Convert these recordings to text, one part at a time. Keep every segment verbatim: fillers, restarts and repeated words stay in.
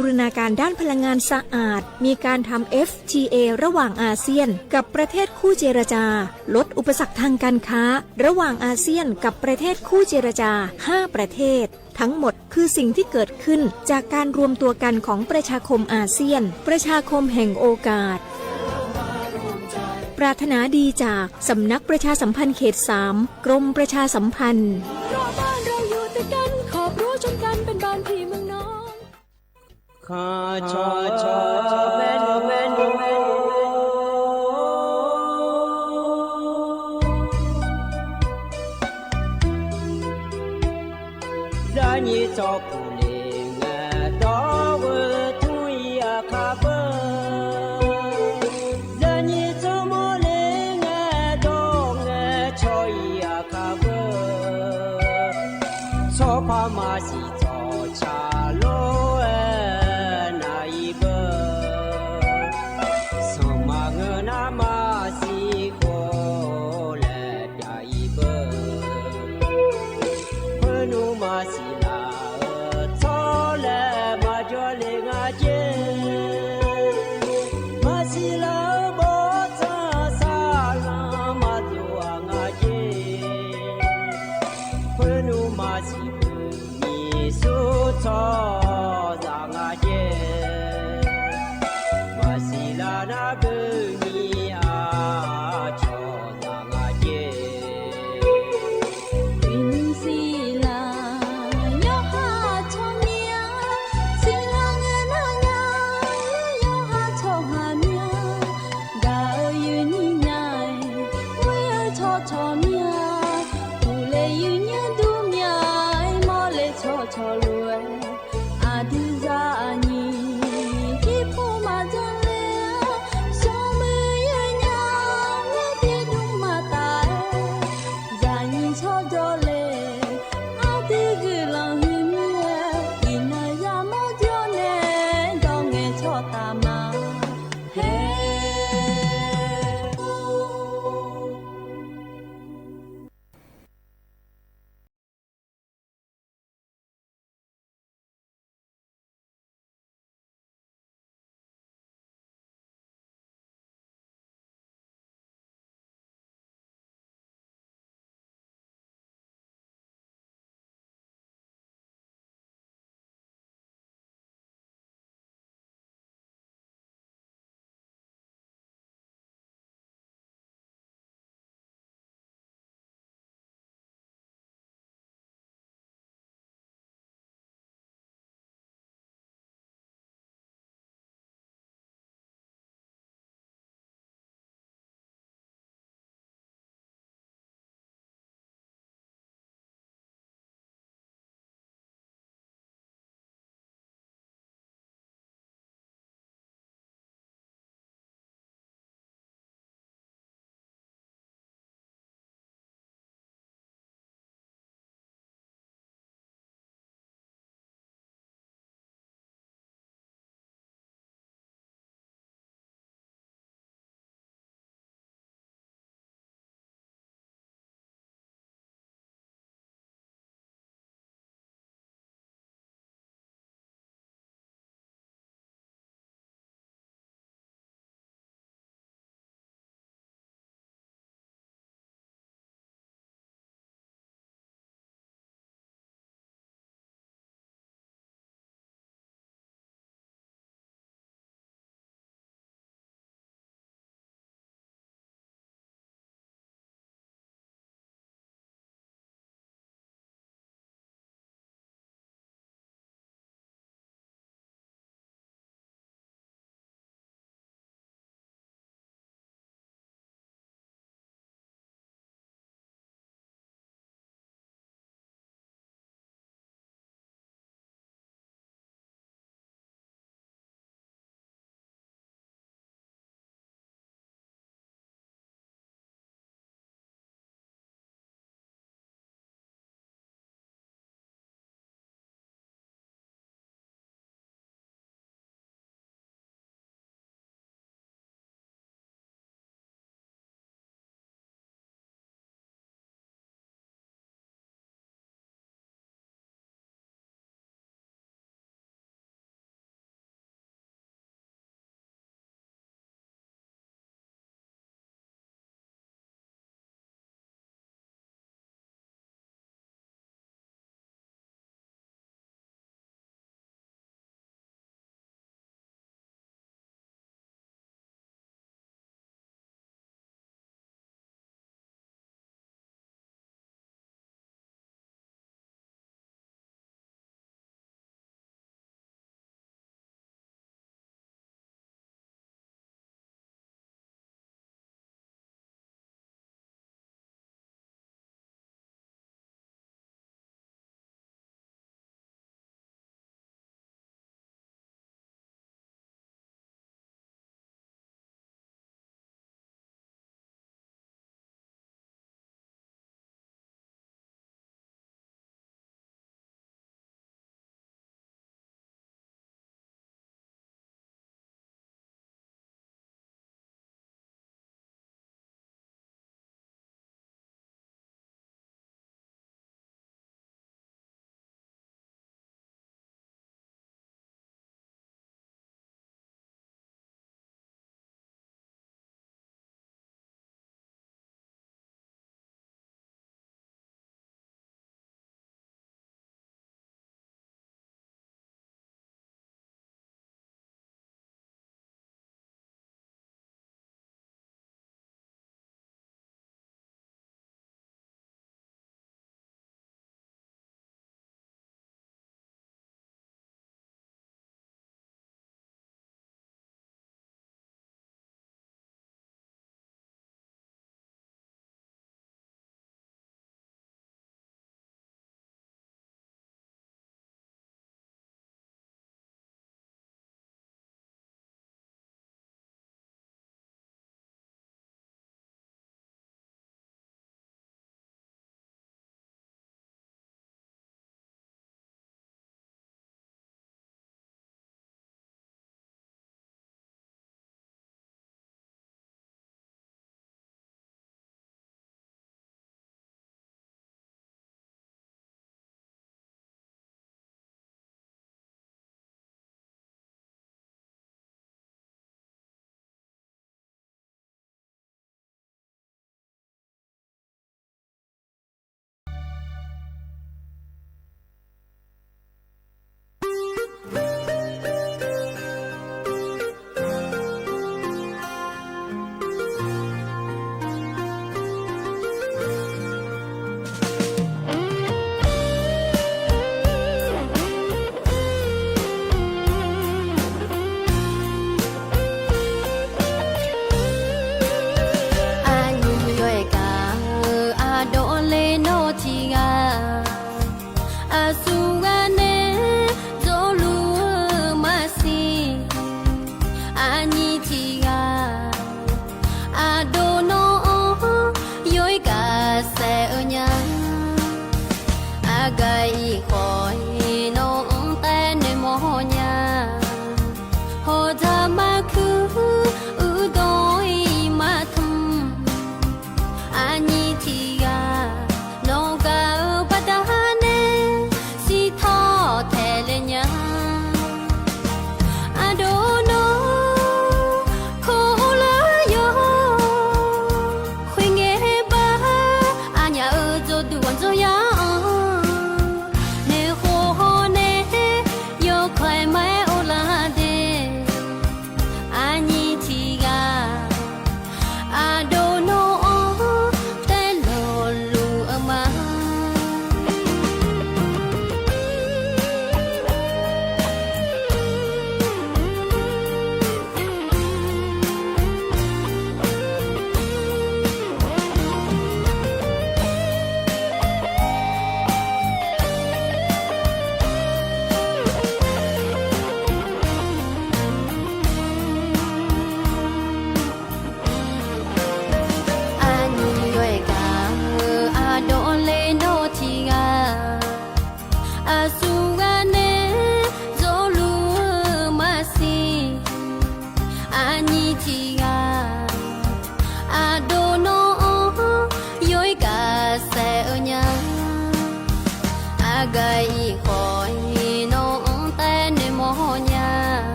บูรณาการด้านพลังงานสะอาด มีการทำ เอฟทีเอ ระหว่างอาเซียนกับประเทศคู่เจรจา ลดอุปสรรคทางการค้าระหว่างอาเซียนกับประเทศคู่เจรจา ห้า ประเทศ ทั้งหมดคือสิ่งที่เกิดขึ้นจากการรวมตัวกันของประชาคมอาเซียน ประชาคมแห่งโอกาส ปรารถนาดีจากสำนักประชาสัมพันธ์เขต สาม กรมประชาสัมพันธ์ เพราะบ้านเราอยู่ติดกัน ขอบรั้วชนกัน เป็นบ้านพี่เมืองน้อง Khanqcawq cawq maernmr maernmr, zaqnyiq tsawrkuq le ngae dawr-eu tmr-ir aqkaq beu, zaqnyiq tsawrmawr le ngae dawr ngae caw-ir aqkaq beu, tsawrpar maqsiq tsawrca lof-aer nar-ir beu.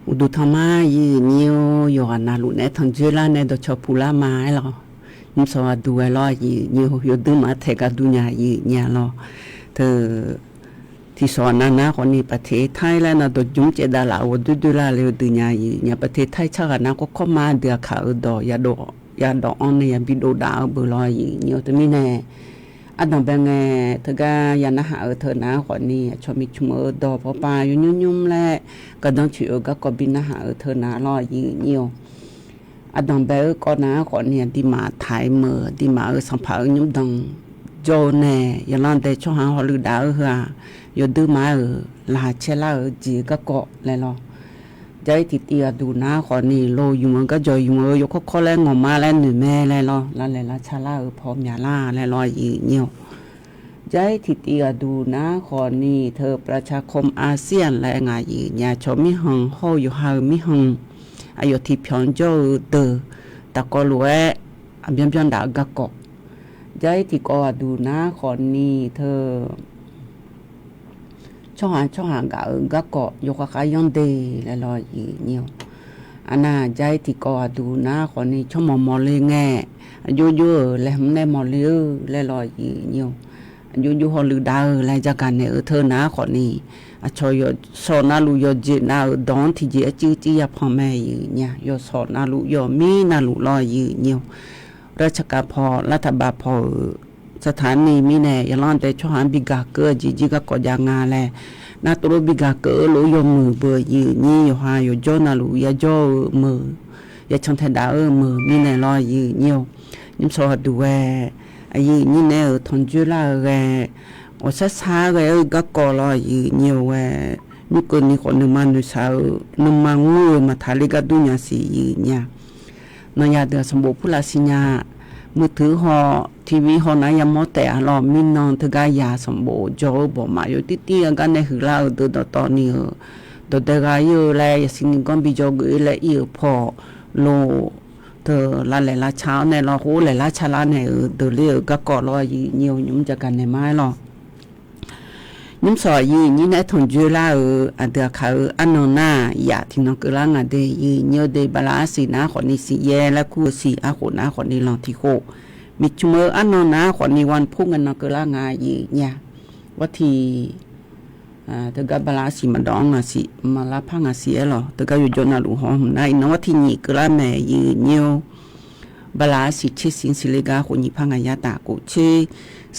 Uqduq tanqma, aqyuif aqnyir-or, yawqghaq navluf naeq-aer tanqdzoerlar nae dawqcawq puqlar ma-aer lawq. Nymrsawq aqduq ghae lawr, aqyuif aqnyir-or, yawdur maqaer taeq gar dur nya, aqyuif aqnyir-a lawr. Teu, tiqsawq aqnav nar khawfni paqteq taer laer nar dawqjmr caevdav laf-eu ghawqdoer doerlar le-eu deuq nya, aqyuif aqnyir-a. Paqteq taer tsarghaq nar kawrkawr ma deuq aqkaq-euq dawq yadawq-anr nae yabi dovdav-eu beu lawr, aqyuif aqnyir-or. Teumirnae ardanqbae ngae, teugar ya narhaq-eu teu nar khawfni aqcawq miqcmq-eu dawq pawpav yawnymr nymr laer gardanr coeq-eu garkawv bi narhaq-eu teu nar lawr, aqyuif aqnyir-or. Ardanqbae-eu kawv nar khawfni aqduimaf taq-ir meuq, aqduimaf-euq sanqpaq-euq nymrdanq jawr-eu nae, yaqlanr dae tsawrhaq-anr hawluiv dav-eu heu-aq, yawdur maqaer-euq laqkhaq caerlar-euq jeq garkawv laer lawr. Jar-ir tiqtiv aqduq nar khawfni lo yumq-eu garjawq yumq-eu yawkawr kawr laer ngawqma laer noeq mae laer lawr, lavlaeq lavca lar-euq paw myaqlar laer lawr, aqyuif aqnyir-or. Jar-ir tiqtiv aqduq nar khawfni teu ประชาคมอาเซียน laer ngaq, aqyuif aqnyir-a, aqcawq mirkhanq hawr-eu yawqha-euq mirkhanq aqyawf tiqpyawq-anr jawr-eu deuq tafkawv lof-aer aqbyanr byanr daf-eu garkawv. Jar-ir tiqkawv aqduq nar khawfni teu tsawrhaq tsawrhaq gaq-eu garkawv yawkhav khav yanr de laer lawr, aqyuif aqnyir-or. Aqnav jar-ir tiqkawv aqduq nar khawfni tsawrmawq mawqle ngae, aqjox jox-euq laeqhmq nae mawqle-eu laer lawr, aqyuif aqnyir-or. Aqjox jox hawluiv dav-eu laer jagaq naeq-eu teu nar khawfni aqcawq yawshawq navluf yawqjeq nav-euq dawq-anr tiqjeq-aer civ civ yapanq mae, aqyuif aqnyir-a. Yawshawq navluf yawqmir navluf lawr, aqyuif aqnyir-or. ราชการ paw รัฐบาล paw-euq สถานี mirnae yaqlanr dae tsawrhaq-anr bi gaq keuv-eu jeq jir garkawv jav nga laer nar tov lof bi gaq keuv-eu lof-aer yawmuiq beu, aqyuif aqnyir, yawqha yawqjawr navluf yajawr-eu meuq, yacan taedaf-eu meuq mirnae lawr, aqyuif aqnyir-or. Nymrsawq aqduq ghae, aqyuif aqnyir naeq-euq tanqdzoerlar-eu ghae, ghawqshar shar ghae-eu garkawv lawr, aqyuif aqnyir-or, ghae nymrkeuvni khawf nuima noeqshaq-eu nuima ngur-eu maqtaq le gar dur nya siq, aqyuif aqnyir-a. Nawq yaq deuq-aq sanqbof purlav siqnya, มือถือ haw, TV haw nar yamawr taef-a lawr, mirnan teugar yaq sanqbof jawr-eu bawqmaf yawtir tir-eu gar nae huiqlar-euq deuq dawqtawv ni-euq dawqdae gha ir-eu laer yasiq ni ganr bi jawrgeuf-ir laer ir-euq paw lo teu lavlaeq lavca-awr nae lawr, khoer laeqlar calar naeq-euq deuq ler-euq garkawv lawr, aqyuif aqnyir-or, nymr jagaq naeq ma-aer lawr. Nymrsawq aqyuif aqnyir nae-aer tanqdzoerlar-euq aqdui aqkaq-euq arnan nar, yaf tiqnan keuvlar nga de, aqyuif aqnyir-or. De bala arsiq nar khawfni siq yaer laer kur-eu siq arkhof nar khawfni lanq tiq khof, miqcmq-eu arnan nar khawfni วันพุธ ngae nan keuvlar nga, aqyuif aqnyir-a. Ghartiq teugar bala arsiq maqdawv-anr ngaq siq, maqlar par ngaq siq-aer lawq, teugar yawjawr navluf haw hmq nar iqnan ghartiq nyiq keuvlar mae, aqyuif aqnyir-or. Bala arsiq tser siq siqle gar khof nyiq par ngaq yar taf khof tser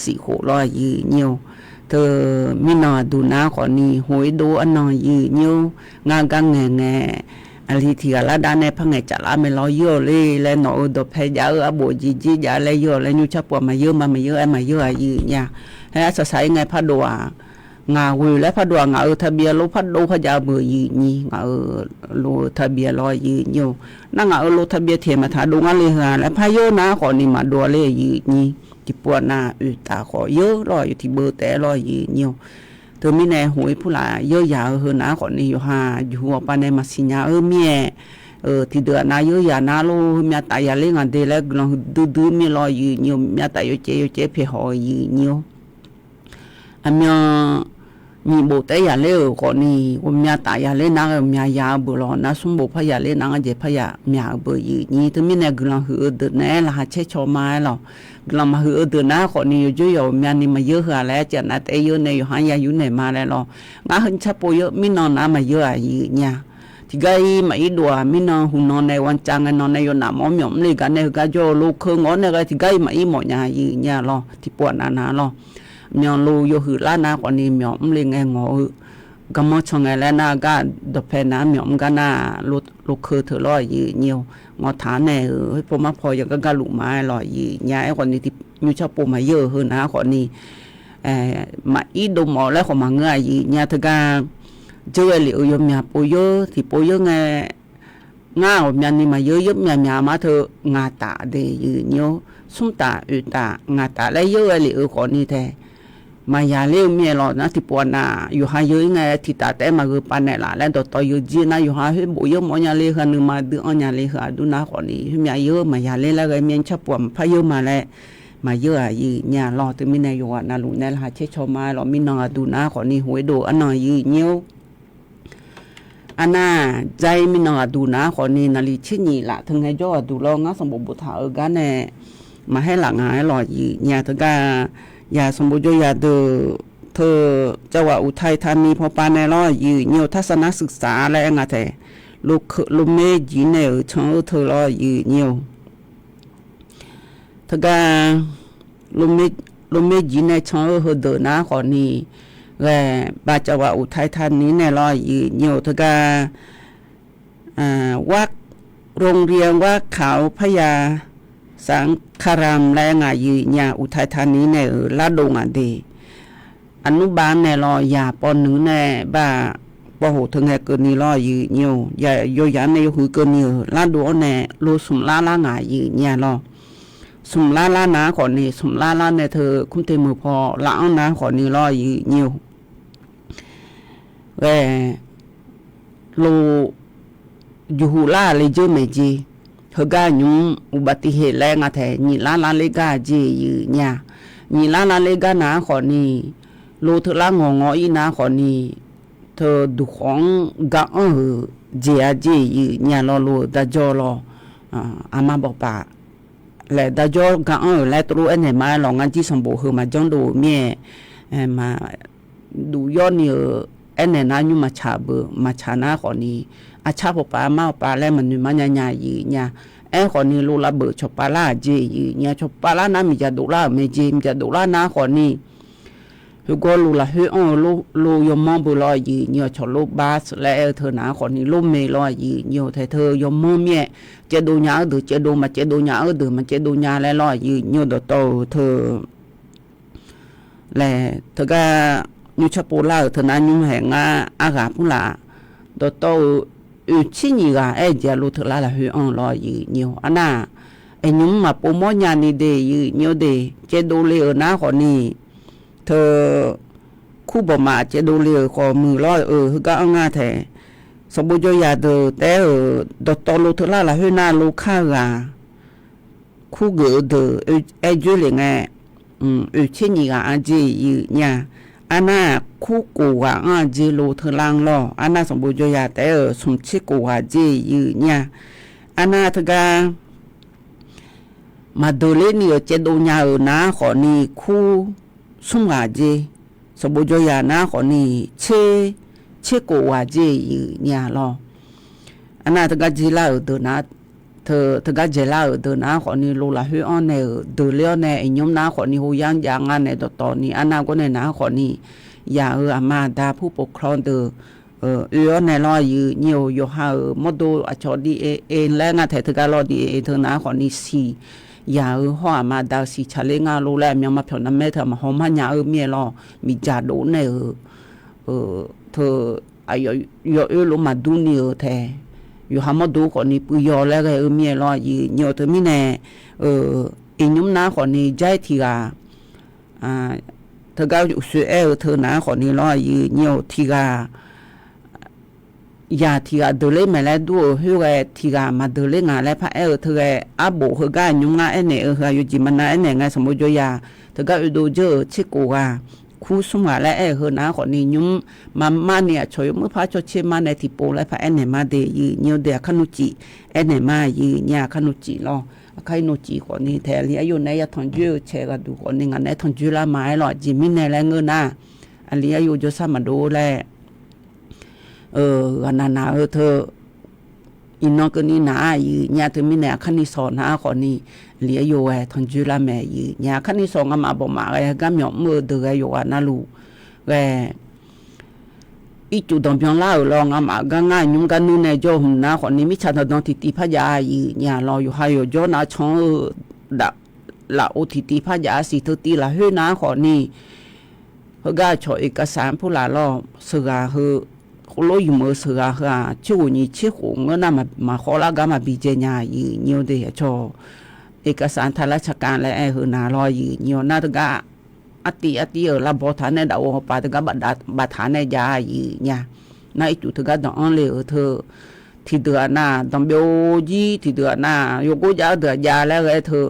siq khof lawr, aqyuif aqnyir-or. Teu mirnan aqduq nar khawfni hoq-ir dov arnan, aqyuif aqnyir-or. Ngar gar ngaeq ngae, aqli tiq ghaq lar dav nae par ngaeq caf lar mae lawr, yeur-awq le laer nawq-euq dawqpae jav-eu arbof jeq jer jav laer yeur-awq laer nymr carpov-aq maqyeur ma, maqyeur-aer maqyeur-aq, aqyuif aqnyir-a. Haer arsaq saq-ir ngae pardov-aq, ngaq ghoeq laer pardov-aq, ngaq-euq ทะเบียน lor pardov par jav-eu beu, aqyuif aqnyir, ngaq-euq lo-eu ทะเบียน lawr, aqyuif aqnyir-or. Nar ngaq-euq lo ทะเบียน tiq maq taq dov ngar le heu-aq laer par yeur nar khawfni maqdov-a le, aqyuif aqnyir. Tiqpov-aq nav oeq taf khawf yeur lawr, yawf tiq beu taef-aer lawr, aqyuif aqnyir-or. Teumirnae hoq-ir purlaf yeur yaq-eu heu nar khawfni yawqha juqhu awqpav nae maqsiq nya-eu mir-aer, tiqdeuq-aq nav yeur yaq nar lor, heumyav taf yaqler ngaq de laer guiqlanq huiqdui dui mir lawr, aqyuif aqnyir-or. Myav taf yawcaev yawcaev pyaeq haw-eu, aqyuif aqnyir-or. Aqmyan nyiq bof taef-aer yaqler-euq khawfni ghawqmya taf yaqler nar-aer ghawqmya ya-eu beu lawr, nar smr bof par yaqler nar-aer jeq par yaq mya-eu beu, aqyuif aqnyir. Teumirnae guiqlanq huiq-eu deuq naeq-aer laqkhaq caer caw ma-aer lawq. Guiqlanq maqhuiq-eu deuq nar khawfni yawqjox yawq ghawqmyani maqyeur heu-aq laer, aqcaf nav taef-aer yeur nae yawqha-anr ya yur naeq ma laer lawr. Ngar heu nymr carpov yeur mirnan nar maqyeur-aq, aqyuif aqnyir-a. Tiqgar-ir maqir dov-aq, mirnan huqnan nae วันจันทร์ ngae nan nae yawnaf mawf-awr myawf mr le gar nae heugar jawr-eu lo keuv ngawf-awr nae ghae tiqgar-ir maqir mawf nya, aqyuif aqnyir-a lawr. Tiqpov-aq nav nav lawr. Myanluf yawhuiq lar nar khawfni myawf mr le ngae ngawq-eu garmanr can ngae laer nar gar dawqpae nav-anr myawf mr gar nar lo keuv teu lawr, aqyuif aqnyir-or. Ngawqtaq-anr nae-euq khoerpaw marpaw yawgar gar luf ma-aer lawq, aqyuif aqnyir-a. Aerkhawfni nymr carpov maqyeur-euq heu nar khawfni maqir dov mawf-eu laer khawf maqngeur, aqyuif aqnyir-a. Teugar dzeur ghae lef-euq yawmyaq pov yeur, tiqpov yeur ngae, ngar ghawqmyani maqyeur, yeur myaqmyaq ma teu ngaq taf de, aqyuif aqnyir-or. Smr taf oeq taf ngaq taf laer yeur ghae lef-euq khawfni tae maqyaq ler-eu mir-aer lawr. Nar tiqpov-aq nav yawqha yeur-ir ngae tiqtaf taef-aer maqgheu pav naeqlaf laer dawqtawv yawjir nar yawqha khoer bof yeur mawf nya le heu-aq, nuima dui-anr nya le heu-aq dur nar khawfni khoermyav yeur maqyaq ler laer ghae mir-aer nymr carpov-aq maqpar yeur ma laer maqyeur-aq, aqyuif aqnyir-a lawr. Teumirnae yawqghaq navluf nae laqkhaq caer caw ma-aer lawq. Mirnan aqduq nar khawfni hoq-ir dov-eu arnan, aqyuif aqnyir-or. Arnar, dzair mirnan ghaqduq nar khawfni, naqliq tser nyiq laf teu ngaejawr ghaqduq lawr, ngar sanqbof boftaq-eu gar nae maqhaer laf nga-aer lawq, yiq nya teugar. Yaq sanqbof jawr yadeuq teu, จังหวัดอุทัยธานี pawpav nae lawr, yiq nya-eu ทัศนศึกษา laer aer nga taef, lomaer jir nae-euq can-eu teu lawr, yiq nya-eu teugar, lomaer jir nae can-eu heudeuq nar khawfni, ghae, จังหวัดอุทัยธานี nae lawr, yiq nya-eu teugar, วัด โรงเรียนวัดเขาพญาสังฆาราม laer aer nga, yiq nya อุทัยธานี nae-euq lardov ngaq de. Aqnmrbav nae lawr, yaq pawnuiq nae ba, pawqhof teu ngae keuvni lawr, yiq nya-eu, yawzaq nae yawhuiq keuvni-euq lardov-awr nae lo smq lar lar ngaq, yiq nya lawr. Smq lar lar nar khawfni, smq lar lar nae teu kumr te meuq paw lar-anr nar khawfni lawr, yiq nya-eu ghae, lo juqhuq lar le dzeur maeq jeq. Heugar nymr อุบัติเหตุ laer nga taef, nyiq lar lar ler gar jeq, yiq nya. Nyiq lar lar ler gar nar khawfni, lo teular ngawq ngawq-ir nar khawfni, teu duqkhawf-anr ga-anr-euq jeq-a jeq, yiq nya lawr, lo-euq darjawr lawr. Aqma bawqpaf laer darjawr ga-anr-euq laer tov lof aernaeq ma-aer lawq, ngar jir sanqbof heu maqjanr dov-euq mir-aer, maq duq yawr ni-euq aernaeq nar nymr maqtsaq beu, maqtsaq nar khawfni, aqtsar pawqpaf mar pawqpaf laer maqnoeq mar nya nya, yiq nya. Aerkhawfni lo lavbeuf cawqpav lar-aq jeq, yiq nya. Cawqpav lar nar miqdzaq dov lar-euq mae jeq, miqdzaq dov lar nar khawfni, heugawr lo lafkhoer anr-eu lo yawmanr beu lawr, yiq nya. Cawq lo บัส laer aer-eu teu nar khawfni, lomae lawr, yiq nya-eu taef teu yawmanr mir-aer, caevdov nya-eu deuq caevdov, maqcaevdov nya-eu deuq maqcaevdov nya laer lawr, yiq nya. Dawqtawv-euq teu laer teugar nymr carpov lar-euq teu nar nymr haeq ngar arghaq pmr laf, dawqtawv-euq oeq tser nyiq ghaq aer-eu jeq-a lo teular lafkhoer anr-eu lawr, yiq nya-eu. Arnar, aqnymr maqpov mawr nya ni de, yiq nya-eu de, caevdov le-euq nar khawfni, teu kur bawqmaf caevdov le-euq khawf muiq lawr-euq heugar anr nga taef. Sanqbof jawr yadeuq taef-aer-euq dawqtawv lo teular lafkhoer nar lo kar-eu ghaq kur geuf-eu deuq aer dzoer le ngae, oeq tser nyiq ghaq-a jeq, yiq nya. Arnar, kur kof ghaq anr-a jeq lo teular-anr lawr. Arnar sanqbof jawr ya taef-aer-euq smq tser kof ghaq jeq, yiq nya. Arnar teugar maqdeuq ler ni-euq caevdov nya-euq nar khawfni, kur smr ghaq jeq, sanqbof jawr ya nar khawfni, tser, tser kof ghaq jeq, yiq nya lawr. Arnar teugar dzaelar-euq deuq nar, teu teugar dzaelar-euq deuq nar khawfni, lo lafkhoer anr nae-euq deuq ler-awr nae, iqnymr nar khawfni, hoyar jav ngar nae dawqtawv ni, arnar gawr nae nar khawfni, yaq-euq aqma aqda purpov klanr deuq oe-awr nae lawr, yiq nya-eu yawqha-euq mawrdo aqcawq di e e laer nga taef teugar lawr, di e e teu nar khawfni siq, yaq-euq hawr aqma aqda-eu siq tsaqler nga lo laer aqmyan ma pyawq narmaer teu aqma haw mar nya-eu mir-aer lawr, miqdzaq dov nae-euq teu aqyawf yawoer lof maqdur ni-euq taef, yawqha mawrdo khawfni puiv yaw laer ghae-eu mir-aer lawr, yiq nya-eu teumirnae, iqnymr nar khawfni jar-ir tiq ghaq, teugar uqshoe aer-eu teu nar khawfni lawr, yiq nya-eu tiq ghaq, yaq tiq ghaq deuq ler maeq laer dur-euq khoerghae tiq ghaq maqdeuq ler ngaq laer paraer-eu teu ghae, arbof heugar nymr ngar aernaeq-eu heu-aq yawjeq maqnav aernaeq ngae sanqbof jawr ya, teugar oedov dzeur-euq tser kof ghaq, kur smr ghaq laer aer-euq heu nar khawfni nymr maqmar ni aqcawq yawmuir par cawtser mar nae tiqpov laer paraer naeq ma de, yiq nya-eu de aqkar nmr cif aernaeq ma, yiq nya aqkar nmr cif lawr, aqkar-ir nmr cif khawfni taef, aqli aqyawf naeq-aer ya tanqjoer-eu caeq ghaqduq khawfni ngaq naeq-aer tanqjoer lar ma-aer lawr, aqjeq mirnae laer ngeur nar, aqli aqyawf jawrsar maqdov laer ghaqnaq naq-eu teu, iqnan keuvni naq-a, yiq nya teumirnae aqkar ni sawq nar khawfni, aqli aqyawf-aer tanqjoer lar mae, yiq nya aqkar ni sawq ngamaf bawqmaf ghae gar myawq mr-eu deuq ghae yawqghaq navluf ghae ircuf danqbyan lar-euq lawr, ngamaf gar ngar nymr gar nuir nae jawr-eu hmq nar khawfni mirtsaq danqdan tiqtiv par jav-a, yiq nya lawr, yawqha yawqjawr nav can-eu lafov tiqtiv par jav-a siq teu tiv lafkhoer nar khawfni, heugar aqcawq เอกสาร pur laf lawr, sheuqghaq heu, khoerlof ymq-eu sheuqghaq heu-aq, tser ghof nyiq tser khof ngeur nar maqkhawr lar gar maqbi dzae nya, yiq nya-eu de aqcawq เอกสาร taq lar tsaqkav laer aer-eu heu nar lawr, yiq nya-eu nar teugar artiv artiv-euq lavbaw taq nae daf-eu hawpaf teugar baftaq nae jav-a, yiq nya. Nar ircuf teugar danq-anr le-euq teu, tiqdeuq-aq nav danqbyov jir, tiqdeuq-aq nav yawgor jav-eu deuq-aq jav laer ghae teu,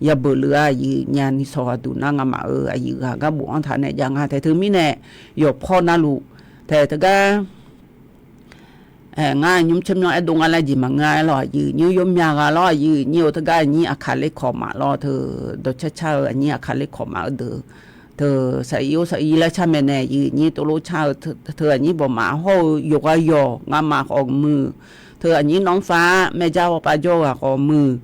yabeuq luf-a, yiq nya ni sawq ghaqduq nar ngamaf-euq aqyuif ghaq gar bofanr taq nae jav nga taef teumirnae, yawqpaw navluf taef teugar Ngar nymr tsawrmyanr aerdov nga laer jeq maqngeur-a lawr, aqyuif nyir yawmyaq ghaq lawr, aqyuif nyir-eu teugar aqnyir Aqkaq Lerkawq maf lawr, teu dawqcar car-eu aqnyir Aqkaq Lerkawq maf-eu deuq, teu saq-ir or saq-ir laer car maeqnaeq, aqyuif nyir tovlof car-eu teu aqnyir bawqmaf hawr-eu yawqghaq yawq ngamaf khawf muiq, teu aqnyir nawr far maerjar papav jawr-eu ghaq khawf muiq,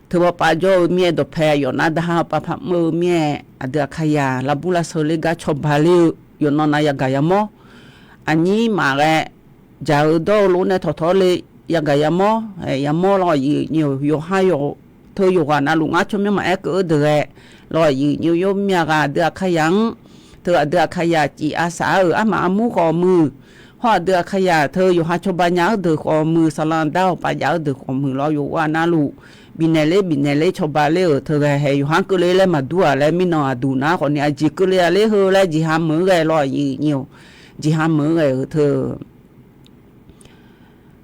teu papav jawr-eu mir-aer dawqpae yawf nar darhar papav mr-eu mir-aer aqdui Aqkaqyaq lavbur lavsheu ler gar cawba ler-eu yawqnan nav yagaq yamawr. Aqnyir maf ghae dzaq-eu dawr-eu lof nae tawqtawr le yagaq yamawr, yamawr lawr, aqyuif nyir-eu yawqha yawq teu yawqghaq navluf ngar tsawrmyanr maqaer keuv-eu deuq ghae lawr, aqyuif nyir-eu yawmyaq ghaq aqdui Aqkaqyaq-anr, teu aqdui Aqkaqyaq cif aqsaf-euq armaf armur khawf muiq, hawr aqdui Aqkaqyaq teu yawqha cawba nya-eu deuq khawf muiq, saqlanq dar-awq paf jav-eu deuq khawf muiq lawr, yawqghaq navluf bifnaeq ler bifnaeq ler cawba ler-euq teu ghae hae yawqha keuvle laer maqdur-aq laer mirnan aqduq nar khawfni aqjeq keuvle-a ler heu laer jeqha meuq-eu ghae lawr, aqyuif nyir-eu jeqha meuq-eu ghae-euq teu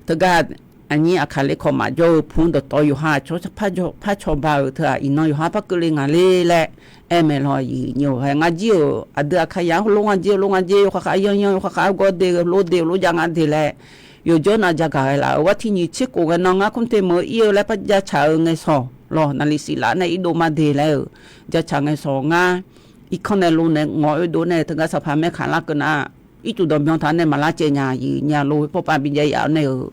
teugar aqnyir Aqkaq Lerkawq maf jawr-eu pur dawqtawv yawqha aqcawq par cawba-euq teu-aq, iqnan yawqha par keuvle ngaq ler laer aer mae lawr, aqyuif nyir-eu hae ngar jir-euq aqdui Aqkaqyaq-anr heulof ngar jir-eu lof ngar jir, yawkhav khav yanyan yawkhav khav-aer gawr de-eu lof de-eu lof jav ngar de laer yawqjawr nav jagaq ghae laf-euq, ghartiq nyiq tser khof ghae nan ngar kumr te meuq-eu ir-eu laer par jacaq-eu ngaeqsawq lawr, naqliq siqlaf nae irdov ma de laer-euq jacaq ngaeqsawq ngar irkanr nae lo nae ngawq oedov nae teugar saqpaq maerkaq lar keuv nar, ircuf danqbyan taq nae maqlar caev nya, aqyuif nyir-a lawr, khoer pawpav bijav yaf-awr nae-euq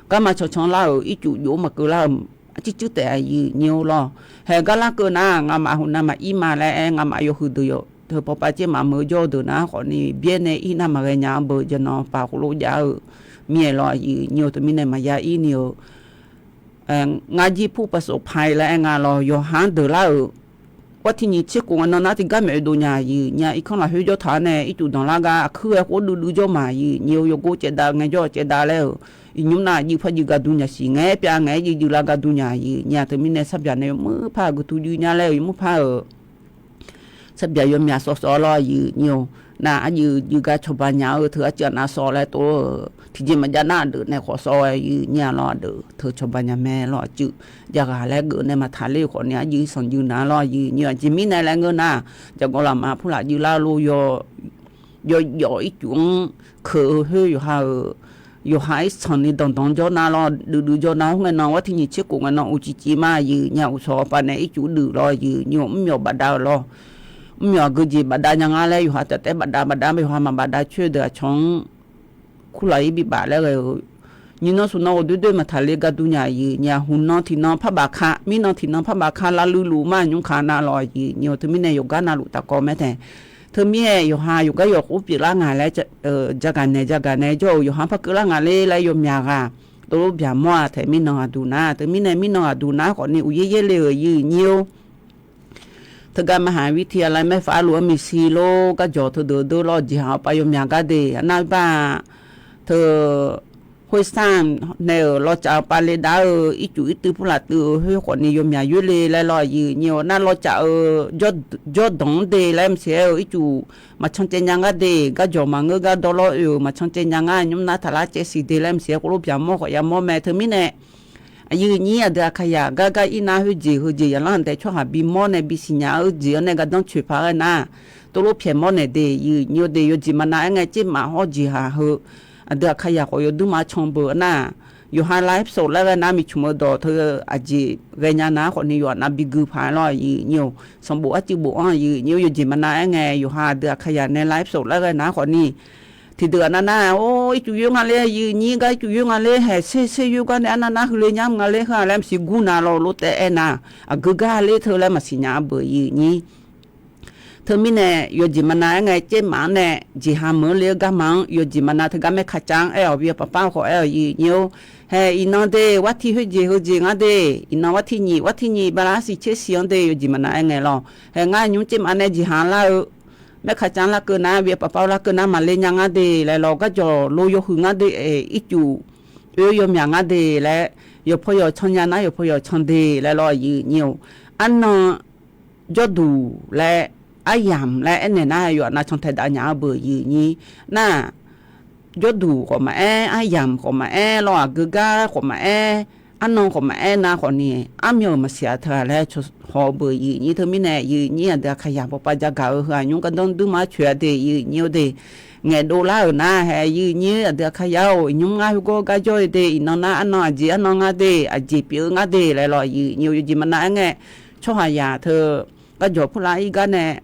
garma cancan lar-euq ircuf jov-aer maqkeuv lar-euq arcir cuir taef, aqyuif nyir-eu lawr. Hae gar lar keuv nar ngamaf hawq navmaqir ma laer aer, ngamaf yawhuiq deuq yawq teu pawpav caer maf meuq-eu jawr-eu deuq nar khawfni byaer nae ir nar maqghae nya-anr beu jaqnan paq khof lof jav-eu mir-aer lawr, aqyuif nyir-eu teumirnae maqya ir ni-eu ngar jir pur paqsof paq-ir laer aer nga lawr, yawqha-anr deuq lar-euq ghartiq nyiq tser khof ngae nan nar tiqgar maeq oedov nya, aqyuif nyir-a irkanr lafkhoer jawr taq-awr nae ircuf danqlar gar aqkuir ghae khoer duidui jawr ma, aqyuif nyir-eu yawgor caevdav ngaejawr caevdav laer-euq iqnymr nar aqjuif par juif gaqdui nya siq, ngaeq-aer pyav ngaeq-aer juif juif lar gaqdui nya, aqyuif nyir-a teumirnae sarbyaq nae yawmuir par-euq guiqtu juif nya laer-euq yawmuir par-euq sarbyaq yawmyaq sawf sawf-awr lawr, aqyuif nyir-eu nar aqjuif juif gar cawba nya-eu teu arcuiv aqnav sawf laer tov-eu tiqjeq maqjav nar aqdeuq nae khawf sawf-eu, aqyuif nyir-a lawr, aqdeuq teu cawba nya mae lawr, aqcuiv jav ghaq laer geuf nae maqtaq ler-eu khawfni aqjuif sanqjuif nar lawr, aqyuif nyir-eu aqjeq mirnae laer ngeur nar, jaqgawv lafma purlaf juif lar-eu lof yaw yawf ircuf-anr keuq-eu khoer yawqha-euq yawqha irsanq ni danqdanq jawr nar lawr, duidui jawr nar khoer ngae nan ghartiq nyiq tser khof ngae nan uqcif cif ma, aqyuif nyir-a uqshawq pav nae ircuf duidui lawr, aqyuif nyir-eu mrmyawf bafdav-eu lawr, mrmyawf aqgeujeq bafdav nya nga laer yawqha taef taef bafdav bafdav-anr yawqha maqbafdav coer-eu deuq aqcawq-anr kurlaq-ir bibaf laer ghae-euq nyiq nan smq nan ghofdoer doer maqtaq le gaqdui nya, aqyuif nyir-a huq nan tiq nan par baf ka, mir nan tiq nan par baf ka lavluiv luf mar nymr ka nar lawr, aqyuif nyir-eu teumirnae yawqgar navluf tafkawv mae tae. Teumir-aer yawqha yawqgar yawq khoer pyeuflar ngaq laer jagaq naeq jagaq naeq jawr-euq yawqha par keuvlar ngaq ler laer yawmyaq ghaq tovlof byaqmawr-a taef mirnan aqduq nar, teumirnae mirnan aqduq nar khawfni uqyaer yaer le-euq aqyuif nyir-or. Teugar maqhaq vir tiq ghaq laer maerfaq arluf-anr miqshi lor garjawq teudeuq deur lawr jeqhaq-awr pav yawmyaq gar de arnar bar-a. Teu khoersar nae-euq lawcaf-eu pav le dav-eu ircuf irtuiv purlaf tuiv-eu khoer khawfni yawmyaq yoer le laer lawr, aqyuif nyir-or nar lawcaf-eu jawrdanq-anr de laer maqsiq-aer-eu ircuf maqcan caev nya ngar de, garjawq maqngeur gar dawr lawr oe-euq maqcan caev nya ngar nymr nar taqlar caev siq de laer maqsiq-aer khoerlof byaqmawr khawf yamawr mae teumirnae aqyuif nyir aqdui aqkaqyaq gar gar ir nar khoerjeq heujeq yaqlanr dae tsawrhaq bimawr nae bisiq nya-eu jeq-anr nae gardanr coeq paq ghae nar, tovlof pyaeq mawr naeq de, aqyuif nyir-or de yawjeq maqnav aer ngae tser maf hawr jeqhaq heu aqdui aqkaqyaq khawf yawdur ma can beu nar, yawqha lavpsof laer ghae nar miqcmq-eu dawq teu aqjeq ghae nya nar khawfni yawqha nav bigui paq-aer lawr, aqyuif nyir-or sanqbof arcuiv bof-anr aqyuif nyir-or yawjeq maqnav aer ngae yawqha aqdui aqkaqyaq nae lavpsof laer ghae nar khawfni tiqdeuq aqnav nar-or ircuf yoer nga ler, aqyuif nyir gar ircuf yoer nga ler, haeq ser ser yoer gar nae arnav nar huiq le nyar nga ler, heu-aq laer maqsiq gur nav lawr lof taef aer nar, aqgeu gar ler teu laer maqsiq nya-a beu aqyuif nyir. Teumirnae yawjeq maqnav aer ngae tser maf-anr nae jeqhaq meuq-eu le-eu garma-anr yawjeq maqnav teugar maerkaqcav-anr aer-awq bi-eu paqpar-eu khawf aer-awq aqyuif nyir-or. Haeq iqnan de ghartiq khoerjeq heujeq ngar de, iqnan ghartiq nyiq ghartiq nyiq bala arsiq tser siq-anr de yawjeq maqnav aer ngae lawr. Haeq ngar nymr tser maf nae jeqhaq lar-eu maerkaqcav larkeuv nar bi-eu paqpar larkeuv nar maqle nya ngar de laer lawr, garjawq lo yawhuiq ngar de ircuf oe yawmyaq ngar de laer, yawqpaw yawq can nya nar yawqpaw yawq can de laer lawr aqyuif nyir-or. Arnan jawrduq laer aryamq laer aernaeq nar yawqha nav can taeq dav nya-a beu aqyuif nyir. Nar jawrduq khawf maqaer, aryamq khawf maqaer lawr, aqgeu gar khawf maqaer, arnan khawf maqaer nar khawfni armyan-euq maqsiq-a teu-a laer haw-eu beu aqyuif nyir. Teumirnae aqyuif nyir aqdui aqkaqyaq pawpav jagaq-eu heu-aq nymr gardanr duirma coeq-a de aqyuif nyir-or de. ngaeqdov lar-euq nar, hae, yuiq nyir aqdui Aqkaqyar-or, iqnymr ngar khoergawr gar jawr-eu de, iqnan nar arnan aqjeq arnan ngar de, aqjeq pyeuf-eu ngar de laer lawr, yuiq nyir-or, yawjeq maqnav-aer ngae, tsawrhaq yaq teu garjawq purlav-ir gar nae,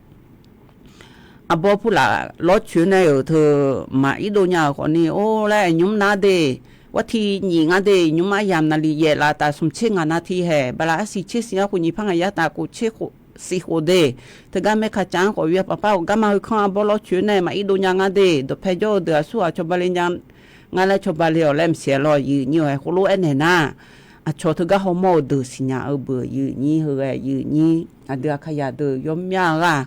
arbawr purlaf lawrcoeq nae-euq teu maq irdov nya-euq khawfni, or laer, iqnymr nar de, warti nyif ngar de, iqnymr aryamq naqliq yaef laf taf smq tser ngaq nav tiq haeq, bala arsiq tser siq-anr khof nyiq par ngaq yar taf khof tser khof siq khof de, teugar maerkaqcav-anr khawf yawpaq par-awq garma heukanr arbawr lawrcoeq nae maq irdov nya ngar de, dawqpae jawr-eu deuq aqsur ghaq cawba le nya ngar laer cawba le-awq laer maqsiq-aer lawr, yuiq nyir-or, hae, khoerlof-aer naeq nar, aqcawq teugar hawmawr-eu deuq siqnya-eu beuq, yuiq nyir, heughaq yuiq nyir, aqdui Aqkaqyaq deuq yawmyar-eu ghaq,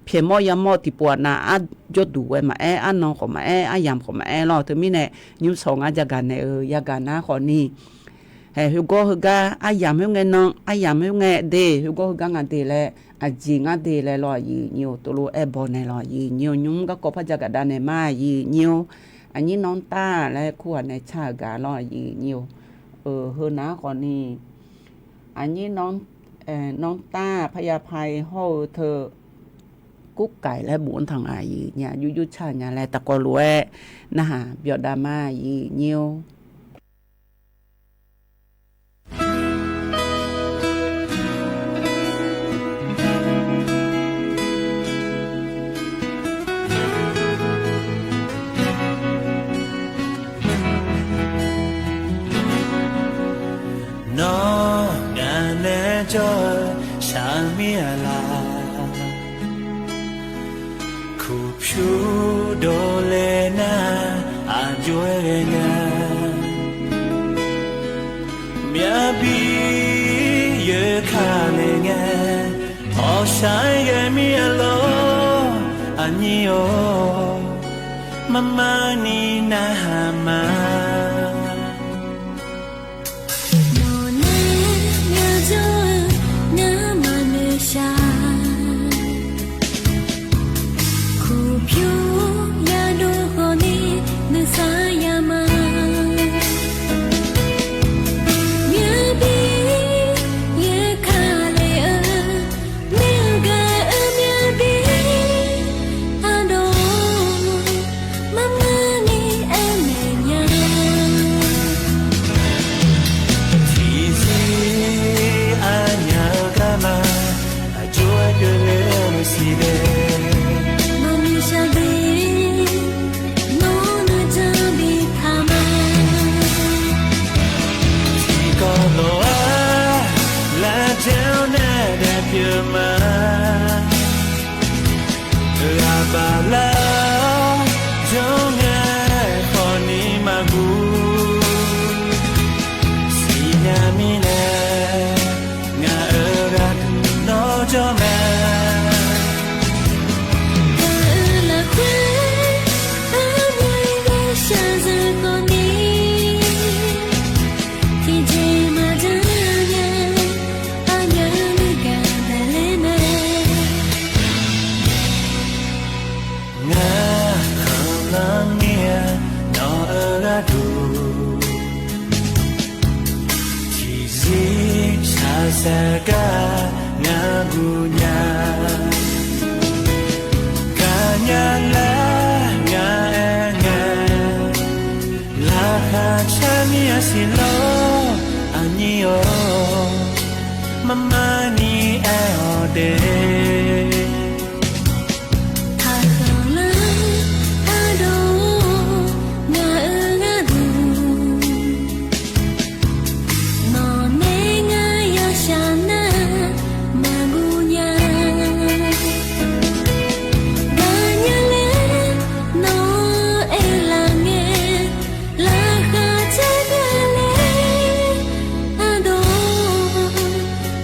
pyaeqmawr yamawr tiqpov-aq nav, arjawrduq ghae maqaer, arnan khawf maqaer, aryamq khawf maqaer lawr, teumirnae nymr sawq ngar jagaq naeq-eu yagaq nar khawfni, hae, khoergawr heugar aryamq khoerngae nan, aryamq khoerngae de, khoergawr heugar nga de laer, aqjeq ngar de laer lawr, yuiq nyir-or, teulof-aer baw naeq lawr, yuiq nyir-or, nymr garkawv par jagaq dav naeq ma, yuiq nyir-or, aqnyir nanr tar laer kur ghaq nae car-euq gaq lawr, yuiq nyir-or, heunav-anr khawfni, aqnyir nanr tar parya paq-ir hawr-eu teu, kurkaiq laer bof-anr taq nga, yuiq nyir-aq, jurjur car nya laer taqkawv lof-aer narhaq byawdav ma, yuiq nyir-or. Nawr ngaq nae jawr-eu shaqmir-aq laf, kuqpyur dovle nar aqjox-aer ghae nga. Myavbi yoeq kale ngae, hawqshaq-aer ghae mir-a lor, aqnyir-or, marmarni narhaq ma. Nawqnae yajawr-eu ngar maqnoeq shaq, kuqpyur yadov khawfni nuisar ya ma. Myavbi yaer kale-eu, maer-eu gaq-eu myavbi ardov, marmarni aernaeq nya. Tiqzir aqnyaf-eu garma, aqjox-aer pyeufle-eu nuisiq dae, maqnoeq shaq de, nawr nuijan bi taq ma. Tiqkawv lof-aer lavjae-awr nae daepyeuf ma. Ghaq baflar jawr ngae khawfni maqguv. Siqnya mirnae ngaq-euq gharduq nawr jawr mae. Gaq-eu lafkhoer armawr-ir gar shaqzanq khawfni, tiqjeq maqjan nya, aqnyaf nuigaq daqler mae. Ngar khanqlanr mir-a nawq-euq gharduq, tiqzir shaqsaef gar ngar guv nya. Gaqnya laer ngaq aer ngae, laqkhaq car mir-a siqlar-awr aqnyir-or, marmarni aer-awq de. Taqkhanqlanr ardov-or ngaq-euq gharduq, nawqnae ngar yashaq nar maqguv nya. Gaqnya laer nawq-anr aerlaf ngae, laqkhaq caer ghae-eu ardov,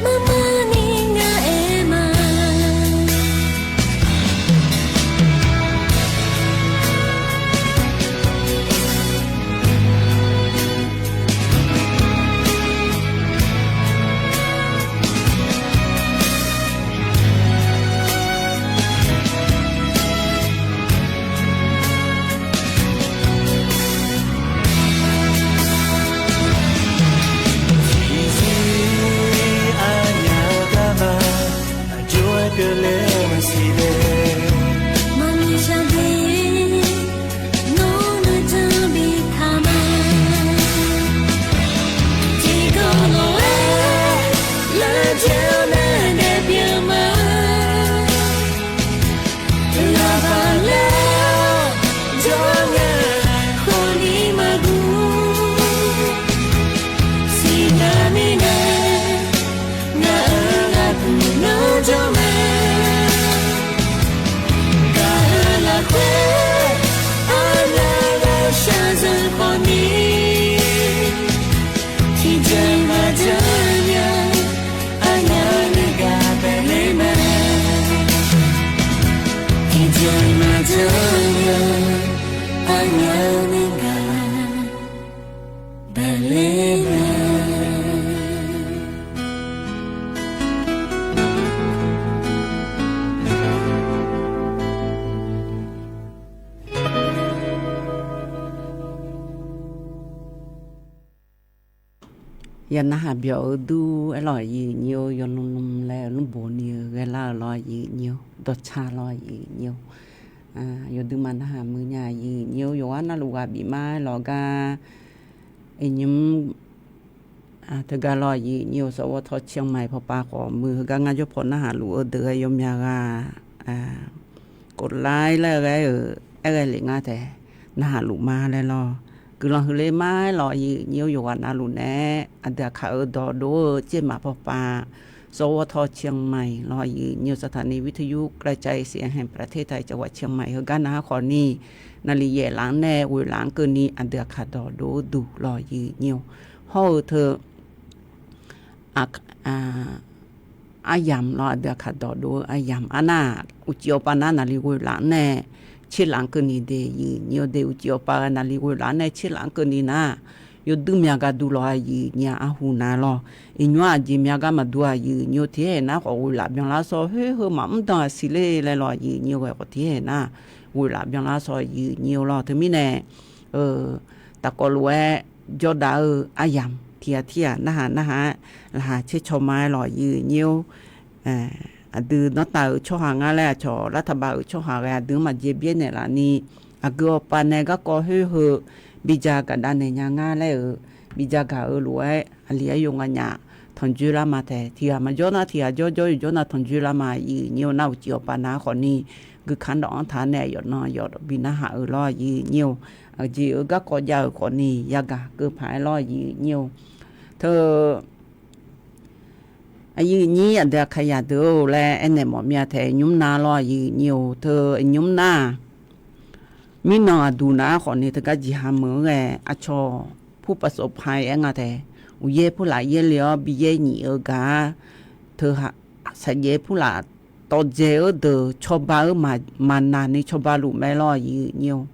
marmarni ngar aer ma. khawf ni, tiqjeq maqjanr nya, arngar nuigaq baeqler mae. Tiqjeq maqjanr nya, arngar nuigaq baeqler mae. Yawqnarhaq byawq-eu dur aerlawq, aqyuif aqnyir-or, yawnmr nmr laer-eu lmrboq ni-eu ghaelar-eu lawr, aqyuif aqnyir-or, dawqtsa lawr, aqyuif aqnyir-or. Yawduima narhaq muiq nya, aqyuif aqnyir-or, yawqghaq navluf ghaq bif mar lawq gar, iqnymr teugar lawr, aqyuif aqnyir-or, สวท. เชียงใหม่ pawpav khawf muiq heugar ngar jawr paw narhaq luf-eu deuq ghae yawmya ghaq กดไลค์ laer-eu ghae-euq aer ghae lef ngar taef narhaq luf ma laer lawr. Guiqlanq huiqler mar lawq, aqyuif aqnyir-or, yawqghaq navluf nae aqdui aqkaq-eu dawqdov-eu caermaf pawpav สวท. เชียงใหม่ lawr, aqyuif aqnyir-or, สถานีวิทยุกระจายเสียงแห่งประเทศไทย จังหวัดเชียงใหม่ heugar nav-ar khawf ni, naqliq yaef laf-anr nae ghoeq laf-anr keuvni aqdui aqkaq dawqdov-eu duq lawr, aqyuif aqnyir-or. Hawr-eu teu aryamq lawr, aqdui aqkaq dawqdov-eu aryamq arnar, uqcif awqpav nar naqliq ghoeq laf-anr nae tser laf-anr keuvni de, aqyuif aqnyir-or de, uqcif awqpav ghae naqliq ghoeq laf-anr nae tser laf-anr keuvni nar, yawduir myav gar dur lawr, aqyuif aqnyir-aq, arhu nav lawr. Iqnymr-aq, aqjeq myav gar maqdur, aqyuif aqnyir-or, tiqher nar khawf ghoeq laf byanlar sawr, khoer heu maqmr dan aqsiq ler laer lawr, aqyuif aqnyir-or, ghae khawf tiqher nar ghoeq laf byanlar sawr, aqyuif aqnyir-or lawr. Teumirnae tafkawv lof-aer jawrdav-eu aryamq tiq ghaq tir-aq, narhaq narhaq-aer laqkhaq caer caw ma-aer lawr, aqyuif aqnyir-or. Aqdui danrtav-euq tsawrhaq ngar laer aqcawq lartaqbav-euq tsawrhaq ghae aqdui-anr maqjeq byaer naeqlaf ni, aqgeu awqpav nae garkawv khoer heu bi ja gaq dav naeq nya ngar laer-euq, bi ja gaq-eu lof-aer aqli aryov nganyaf tanqjoer lar ma taef. Tiq ghaq maqjawr nar tiq ghaq jawr, jawr yawqjawr nav tanqjoer lar ma, aqyuif aqnyir-or. Nar uqcif awqpav nav-ar khawf ni, guikaq dawq-anr taq-ar nae yawf nan yawf bi narhaq-euq lawr, aqyuif aqnyir-or. Aqjeq-euq garkawv jav-euq khawf ni yagaq keuv paq-aer lawr, aqyuif aqnyir-or. Teu aqyuif aqnyir aqdui aqkaqyaq deuq-or laer aernaeq mawf myav taef, iqnymr nav lawr, aqyuif aqnyir-or. Teu iqnymr nar-aq, mirnan aqduq nav-ar khawf ni teugar jeqha meuq-anr ghae aqcawq purpaq sofpaq aer nga taef, uqyaer purlaf yaerle-awr bi yaer nyif-eu gaq-ar, teu saqjaev purlaf tawqdzaeq-eu deuq cawba-eu maqnaq ni cawba luf mae lawr, aqyuif aqnyir-or.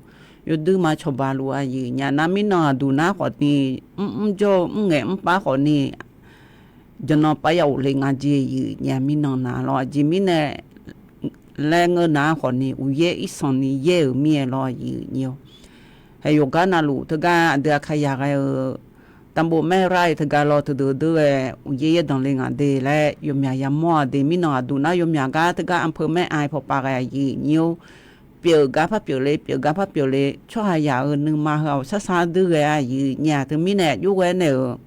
Yawduir ma cawba luf, aqyuif aqnyir-aq. Nar mirnan aqduq nav-ar khawf ni, mrmr jawr-eu mrngaeq mrpav khawf ni, jaqnan pav ya ghofle nga jeq, aqyuif aqnyir-aq. Mirnan nav lawr, aqjeq mirnae laer ngeur nav-ar khawf ni, uqyaer irsanq ni yaer-euq mir-aer lawr, aqyuif aqnyir-or. Haeq yawqgar navluf teugar aqdui aqkaqyaq ghae-eu, danqbof maer rar-eu teugar lawr, teudeuq deur ghae uqyaer yaer danqle ngaq de laer yawmyaq yamawr-a de. Mirnan aqduq nar yawmyaq gar teugar anpeu maer-a pawpav ghae, aqyuif aqnyir-or. Pyeuf gar par pyeufle, pyeuf gar par pyeufle, tsawrhaq yaq-euq nuima heu-aq sar sar deur ghae-a, aqyuif aqnyir-aq. Teumirnae aqjox ghae naeq-euq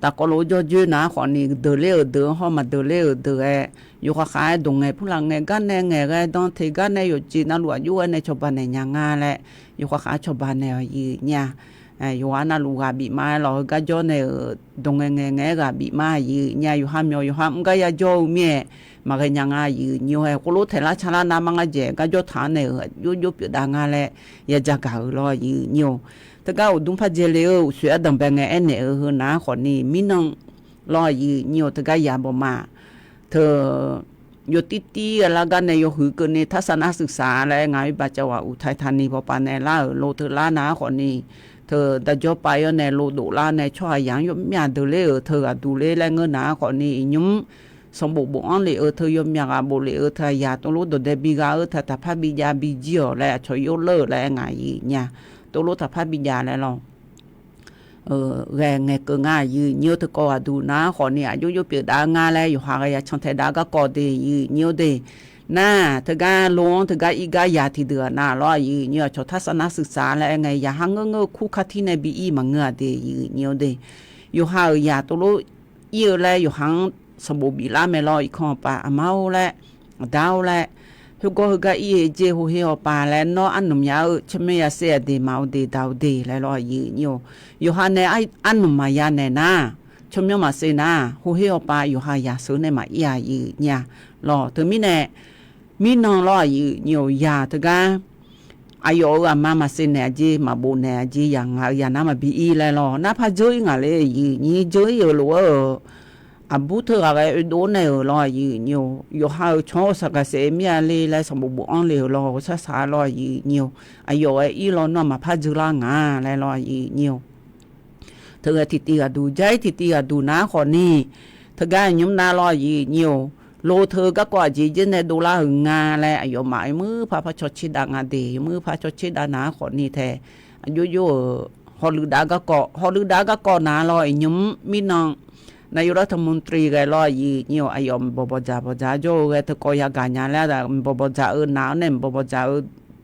tafkawv lof-aer jawrjoer nav-ar khawf ni, deuqler-euq deuq-anr hawr maqdeuqler-euq deuq-aer, yawqkhaq khaq-aer dawq ngaeq purlaf ngaeq gar nae ngaeq ghae dan teq gar nae yawqjeq navluf aqjox ghae nae cawba naeq nya nga laer, yawqkhaq khaq-aer cawba naeq-awq, aqyuif aqnyir-aq. Yawqghaq navluf ghaq bif ma-aer lawq, heugar jawr nae-euq dawq ngaeq ngaeq ngaeq-aer ghaq bif ma, aqyuif aqnyir-aq. Yawqha myawq yawqha mr gar ya jawr-eu mir-aer maqghae nya nga, aqyuif aqnyir-or. Haeq khoerlof taeqlar calar navmar ngar jaeq gar jawr taq-anr nae-euq aqjox jov pyeufdav nga laer ya ja gaq-euq lawr, aqyuif aqnyir-or. Teugar uqdmr par dzae le-eu uqsoeq ardanqbae ngae aernaeq-eu heu nav-ar khawf ni, mirnan lawr, aqyuif aqnyir-or. Teugar ya bawq ma. Teu yawtirtir ghae lar gar nae yawhuiq keuvni tarsar nar suiqsaq laer aer nga, irbaq cawaq uqtaiq taqni pawpav nae lar-euq lo teu lar nav-ar khawf ni, teu daqjawr pav yawr nae lo dof lar nae tsawrhaq yaq-anr yawmyaq deuqler-euq teu ghaq duq ler laer ngeur nav-ar khawf ni, iqnymr sanqbof bofanr lef-eu teu, yawmyaq ghaq bof lef-eu teu, aqyaq tovlof dawqdae bi gha-eu teu, taqpar bi jav bi jir-awq laer aqcawq yawleur-euq laer aer nga, aqyuif aqnyir-aq. Tovlof taqpar bi jav laer lawr ghae ngaeqkeuv nga, aqyuif aqnyir-or. Teukawv ghaq duq nav-ar khawf ni aqjox jov pyeufdav nga laer yawqha ghae ya cantae dav garkawv de, aqyuif aqnyir-or de. Nar teugar lo-anr teugar ir gar ya tiqdeuq-aq nav lawr, aqyuif aqnyir-aq. Aqcawq tarsar nar suiqsaq laer aer ngae, yaqha ngeur ngeur-eu kur kar tir nae bi ir maqngeur-a de, aqyuif aqnyir-or de. Yawqha-euq yaq tovlof ir-eu laer yawqha-anr sanqbof biflar mae lawr, irkanr paf aqma-or laer, aqda-or laer, khoergawr heugar ir-eu jeq heuher hawpav laer, nawr arnmq ya-eu tsawrmyanr ya ser-a de, maq-eu de, daq-eu de laer lawr, aqyuif aqnyir-or. Yawqha nae arnmq maqya naeq nar, tsawrmyanr maqser nar, heuher hawpav yawqha yaq sheuq nae maqir-a, aqyuif aqnyir-aq. Lawr teumirnae mirnan lawr, aqyuif aqnyir-or, yaq teugar aqyawf-euq aqma maqsiq naeq-a jeq, maqbof naeq-a jeq, yaq ngaq-eu yaq nar maqbi ir laer lawr. Nar par dzeur ir ngaq le, aqyuif nyir dzeur ir-euq lof-aer-euq aqbur teughaq ghae oedov-awr nae-euq lawr, aqyuif nyir-or. Yawqha-euq tsawq-anr ghawqshaq gaqsaef mir-a le laer sanqbof bof-anr le-euq lawr, ghawqshaq shaq-a lawr, aqyuif nyir-or. Aqyawf-aer ir lawr nar maqpar dzeur lar nga laer lawr, aqyuif nyir-or. Teughaq tiqtiv ghaqduq, jar-ir tiqtiv ghaqduq nar khawfni, teugar nymr nar lawr, aqyuif nyir-or. Lo teu garkawv aqjeq dzer nae dovlar-euq nga laer, aqyawfmaf yawmuir par par caw tser dav nga de, yawmuir par caw tser dav nar khawfni tae, aqjox jox-euq hawluiv dav garkawv, hawluiv dav garkawv nar lawr, iqnymr mirnan nar yawlar teu mqdui ghae lawr, aqyuif nyir-or. Aqyawf bawq bawq dzaq bawq dzaq jawr-eu ghae teukawv yagaq nya laer, bawq bawq dzaq-eu nar-awr nae, bawq bawq dzaq-eu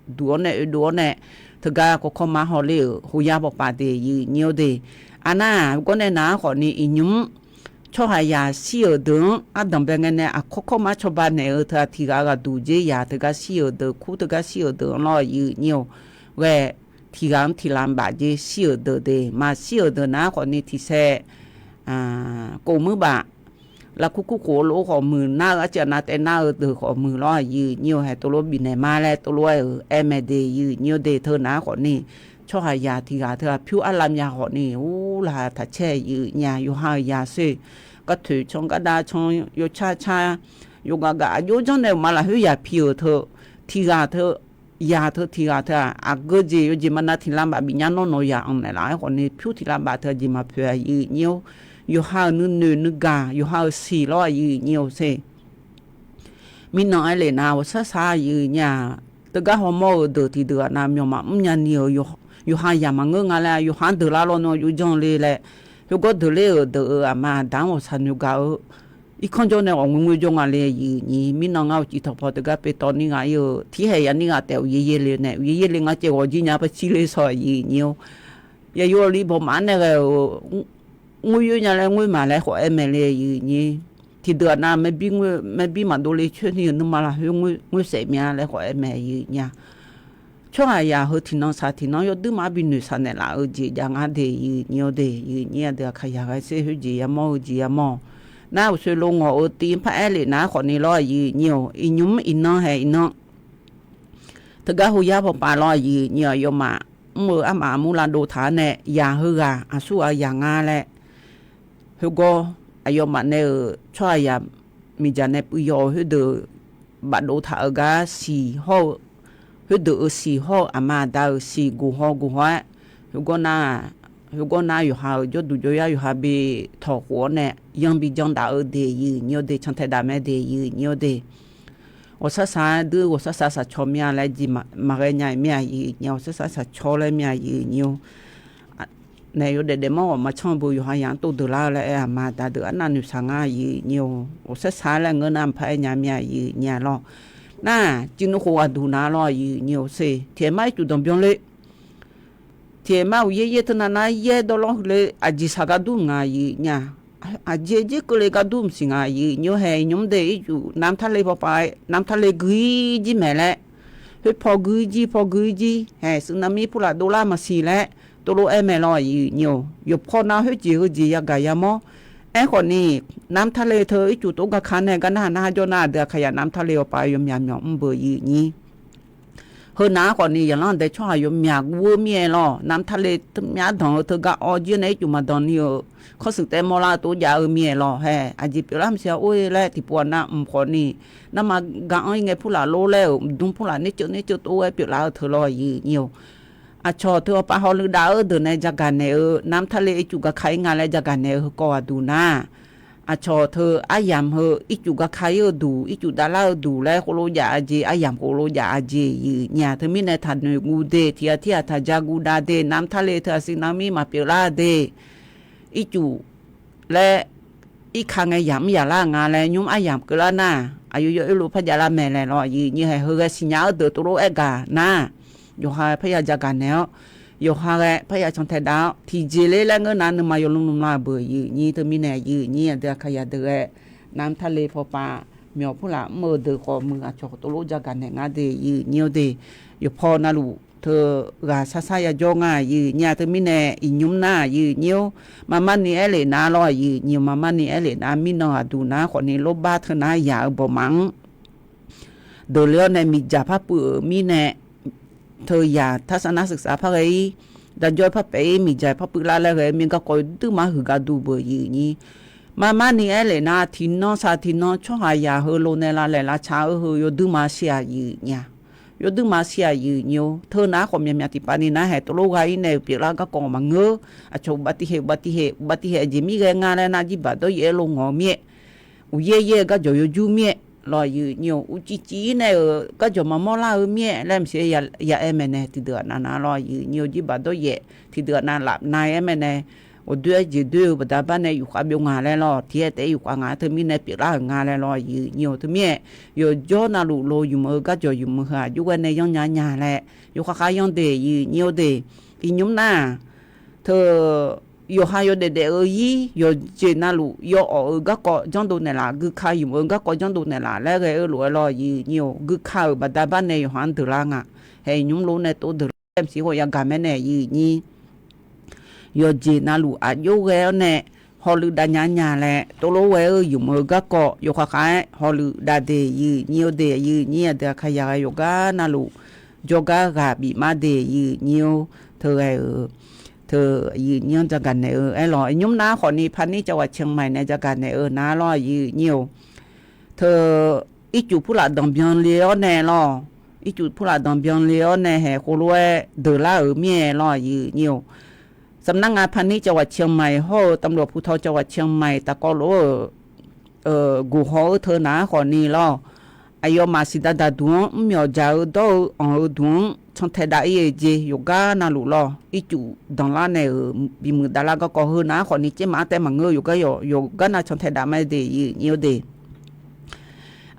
duq-awr nae, oedov-awr nae, teugar kawrkawr mar hawler-euq hoyar bawqpaf de, aqyuif nyir-or de. Arnar gawr nae nar khawfni, iqnymr tsawrhaqzaq shir-euq deuq-anr ardanq bae ngae nae aqkawr kawr mar cawba naeq-eu teu-aq, tiq ghaq ghaqduq dzer yaq teugar shir-euq deuq, kur teugar shir-euq deuq-anr lawr, aqyuif nyir-or. Ghae tiq ghaq-anr tiq lamq baf dzer shir-euq deuq de, maqshir-euq deuq nar khawfni tiq sae kov muir baf, lafkur kur khof-eu lof-aer khawf muiq nar-eu, arciv aqnav taev nar-eu deuq khawf muiq lawr, aqyuif nyir-or. Hae tov lof bifnaeq ma laer tov lof-aer-euq aer mae de, aqyuif nyir-or de. Teu nar khawfni, tsawrhaqzaq tiq ghaq teu-aq pyur arlav myav khawfni, urlaq taq caer, aqyuif nyir-aq. Yawqha-euq yaq soer, gartoeq can, gardav can, yawcar car, yawgaf gaf, aqjox janr nae uqma lafkhoer yaq pi-euq teu, tiq ghaq teu yaq teu tiq ghaq teu-aq, aqgeu jeq yawjeq maqnav tiq lamq baf bifnya nawr nawq yaq anq naeqlaf-aer khawfni, pyur tiq lamq baf teu jeq maqpoeq, aqyuif nyir-or. Yawqha-euq nuinoeq nuigaq, yawqha-euq siq lawr, aqyuif nyir-or ser. Mirnan aer lef nar, ghawqshaq shaq, aqyuif nyir-aq, teugar hawmawr-eu deuq tiqdeuq-aq nav myawq maqmr nya ni-euq, yawqha yaq maqngeur nga laer, yawqha-anr deuq lar lawr nawr yur janr le laer, khoergawr deuq ler-euq deuq-euq aqma aqda-anr ghawqshaq noeq gaq-eu irkanr jawr nae ghawqngoer ngoer jawr nga le, aqyuif nyir. Mirnan ngar uqcif tanqpaw teugar pyaeqtawv nir ghaq ir-eu, tiq haeq yaf nir ghaq taef uqyaer yaer le nae, uqyaer yaer le ngar caev ghawq jir nya par cir le shawr, aqyuif nyir-or. Yaqyo li bawq maf-anr nae ghae-euq ngoer yoer nya laer ngoer maf laer khawf aer mae le, aqyuif nyir. Tiqdeuq-aq nav maer bir maqdov le coer ni-euq nuima lafkhoer ngoer saef mya laer khawf aer mae, aqyuif nyir-aq. Tsawrhaqzaq heu tiqnan shaq tiqnan yawduir maqbi noeqshaq naeqlaf-eu jeq jav ngar de, aqyuif nyir-or de, aqyuif nyir-aq. Deuq aqkaq yaq ghae ser khoerjeq yamawr-eu jeq yamawr. Nar uqshoe lo ngawq-eu tiv par aer lef nar khawfni lawr, aqyuif nyir-or. Iqnymr iqnan hae iqnan teugar hoyar bawqpaf lawr, aqyuif nyir-aq. Aqyawfmaf mr-eu armaf armur lavdov taq-anr nae yaq heughaq aqsurghaq yaq nga laer, khoergawr aqyawfmaf nae-euq tsawrhaqzaq miqdzaq nae puiv yaw-eu khoerdeuq bafdov taq-eu gar siq hawr-eu, khoerdeuq-euq siq hawr-eu aqma aqda-euq siq goq haw goq haw-aer, khoergawr nar, khoergawr nar yawqha-euq jawrduq jawryar yawqha bi tawq khof-awr nae yan bi jan daf-eu de, aqyuif nyir-or de. Cantae daf mae de, aqyuif nyir-or de. Ghawqshaq shaq-aer dui ghawqshaq shaq shaq caw mir-a laer jeq maqghae nya-iq mir-a, aqyuif nyir-or. Ghawqshaq shaq shaq caw laer mir-a, aqyuif nyir-or. Naef yawdaef daefmawr ghawq maqcanr beu yawqha yaq-anr tov deuq lar-eu laer aer aqma aqda deuq arnav noeqshaq ngar, aqyuif nyir-or. Ghawqshaq shaq-aer laer ngeur nar maqpar aer nya mir-a, aqyuif nyir-a lawr. Nar, civ nmr khof ghaqduq nar lawr, aqyuif nyir-or ser. Tiqhaeq mar ircuf danqbyan le. Tiqhaeq mar uqyaer yaer teunav nar yaer dawrlawr huiq le, aqjeq shaq gar dur mq nga, aqyuif nyir-a. Aqjeq jer keuvle gar dur mq siq nga, aqyuif nyir-or. Hae iqnymr de ircuf namq tarle pawpav-aer namq tarle gui jir maeq laer, khoer paw gui jir paw gui jir hae suiv navmir purlaf dovlar maqsiq laer tovlof-aer mae lawr, aqyuif nyir-or. Yawqpaw nav khoerjeq heujeq yagaq yamawr. Aerkhawfni, namq tarle teu ircuf tov garka nae gar nar nar jawr nar aqdui aqkaq yaq namq tarle pawpav yawmyaq myawq mr beu, aqyuif nyir. Heu nav-aer khawfni yaqlanr dae tsawrhaq yawmyaq guv-eu mir-aer lawr. Namq tarle teu myavdanq-eu teugar awr jir nae ircuf maqdanq ni-euq khanqshuif taev mawrlar-eu tov jav-eu mir-aer lawr. Hae aqjeq pyeuflar maqsiq-a or-e laer tiqpov aqnav mq khawfni, narma ga anr-ir ngae purlaf lor laer-euq mqdmr purlaf nerceuv nerceuv tov-aer pyeuflar-eu teu lawr, aqyuif nyir-or. Aqcawq teu pawpav hawluiv dav-eu deuq nae jagaq naeq-eu namq tarle ircuf garka-ir nga laer jagaq naeq-eu heukawv ghaqduq nar, aqcawq teu aryamq heu ircuf garka-ir-eu duq, ircuf davlar-eu duq laer khoerlof jav-a jeq, aryamq khoerlof jav-a jeq, aqyuif nyir-a. Teumirnae taqnoeq guv de, tiq ghaq tir ghaq taqja guv dav de, namq tarle teu aqsiq navmir maqpyeuflar de, ircuf laer irka ngae yamq mr yaqlar nga laer nymr aryamq keuvlar nar, aqyawf yawoer lof par javlar mae laer lawr, aqyuif nyir. Hae heughae siqnya-eu deuq tovlof-aer gaq nar, yawqha parya jagaq naeq-awr, yawqha ghae parya cantae dav-awr tiqjeq ler laer ngeur nar nuima yawlmr lmrlar beu, aqyuif nyir. Teumirnae aqyuif nyir aqdui aqkaq yaq deuq ghae namq tarle pawpav myawq purlaf mr-eu deuq khawf muiq aqcawq tovlof jagaq naeq ngar de, aqyuif nyir-or de. Yawqpaw navluf teu ghaq sar sar yajawr nga, aqyuif nyir-a. Teumirnae iqnymr nar, aqyuif nyir-or. Maqmar ni aer lef nar lawr, aqyuif nyir-or. Maqmar ni aer lef nar mirnan ghaqduq nar khawfni lorbar teu nar yaq-eu bawqmaf-anr deuq le-awr nae miqdzaq par puiv-euq mirnae, teu yaq tarsar nar suiqsaf par ghae-ir, daqjawr par paef-ir, miqdzaq par puivlar laer ghae-eu mir garkawv yawduir ma huiq gar dur beu aqyuif aqnyir. Marmar ni aer lef nar, tiqnan saq tiqnan tsawrhaqzaq heulof nae lavlaeq lavtsa-eu heu yawduir ma shir aqyuif aqnyir-a. Yawduir ma shir aqyuif aqnyir-or. Teu nar khawf myaqmyaq tiqpav ni nar haeq tov lof gha-ir nae-euq pyeuflar garkawv maqngeur. Aqcawq uqbav tiqhaeq uqbav tiqhaeq uqbav tiqhaeq aqjeq mir ghae nga laer nar, jirbaq dawryaef-aer lo ngawq-eu mir-aer, uqyaer yaer-eu garjawq yawjur mir-aer lawq aqyuif aqnyir-or. Uqcif cif-ir nae-euq garjawq maqmawr lar-eu mir-aer laer maqsiq ya aer mae nae, tiqdeuq aqnav na lawq aqyuif aqnyir-or. Jirbaq dawryaef tiqdeuq aqnav laf na-aer mae nae, ghawqdoer-aer jeq doer-eu baqda bar nae yufkhav byov nga laer lawq. Tiq aer taef-aer yufkhav nga teu mirnae pyeuflar-euq nga laer lawq aqyuif aqnyir-or. Teumirnae yawqjawr navluf lo yumq-eu garjawq yumq-eu heu-aq, jov ghae nae yanrnya nya laer yawkhav khav yanr de aqyuif aqnyir-or de. Iqnymr nar-aq, teu yawqha yawdaef daef-eu ir yawqjeq navluf yawawq-euq garkawv janrdov naeqlaf, guika yumq-eu garkawv janrdov naeqlaf laer ghae-eu lof-aer lawq aqyuif aqnyir-or. Guika-euq baqda bar nae yawqha-anr deuq lar nga. Haeq iqnymr lof nae tov deuq lar laer maqsiq khof yagaq mae nae aqyuif aqnyir. Yawqjeq navluf aqjox ghae-awr nae hawluiv dav nya nya laer tov lof ghae-eu yumq-eu garkawv yawkhav khav-aer hawluiv dav de aqyuif aqnyir-or de. Aqyuif aqnyir aqdui aqkar ya ghae yawqgar navluf jawrgar ghaq bif mar de aqyuif aqnyir-or. Teu ghae-euq teu aqyuif aqnyir-anr jagaq naeq-eu aer lawq. Iqnymr nar khawfni Paqnir cawqghaq Ciangmaiq nae jagaq naeq-eu nar lawq aqyuif aqnyir-or. Teu ircuf purlaf danqbyan le-awr nae lawq. Ircuf purlaf danqbyan le-awr nae haeq khoerlof-aer deuq lar-euq mir-aer lawq aqyuif aqnyir-or. Samnar nga Paqnir cawqghaq Ciangmaiq hawr-eu ตำรวจภูธร cawqghaq Ciangmaiq taqkawv lof-aer-euq goqhaw-eu teu nar khawfni lawq. Aqyawfmaf siqdaq daqduq-anr mrmyawf dzaq-eu dawr-eu anq-eu duq-anr cantae dav-ir-eu jeq yawqgar navluf lawq. Ircuf danqlar nae-euq bimuiq davlar garkawv heu nar khawfni caermaf-anr taef maqngeur-eu yawqgar yawq yawqgar nav cantae dav ma de aqyuif aqnyir-or de.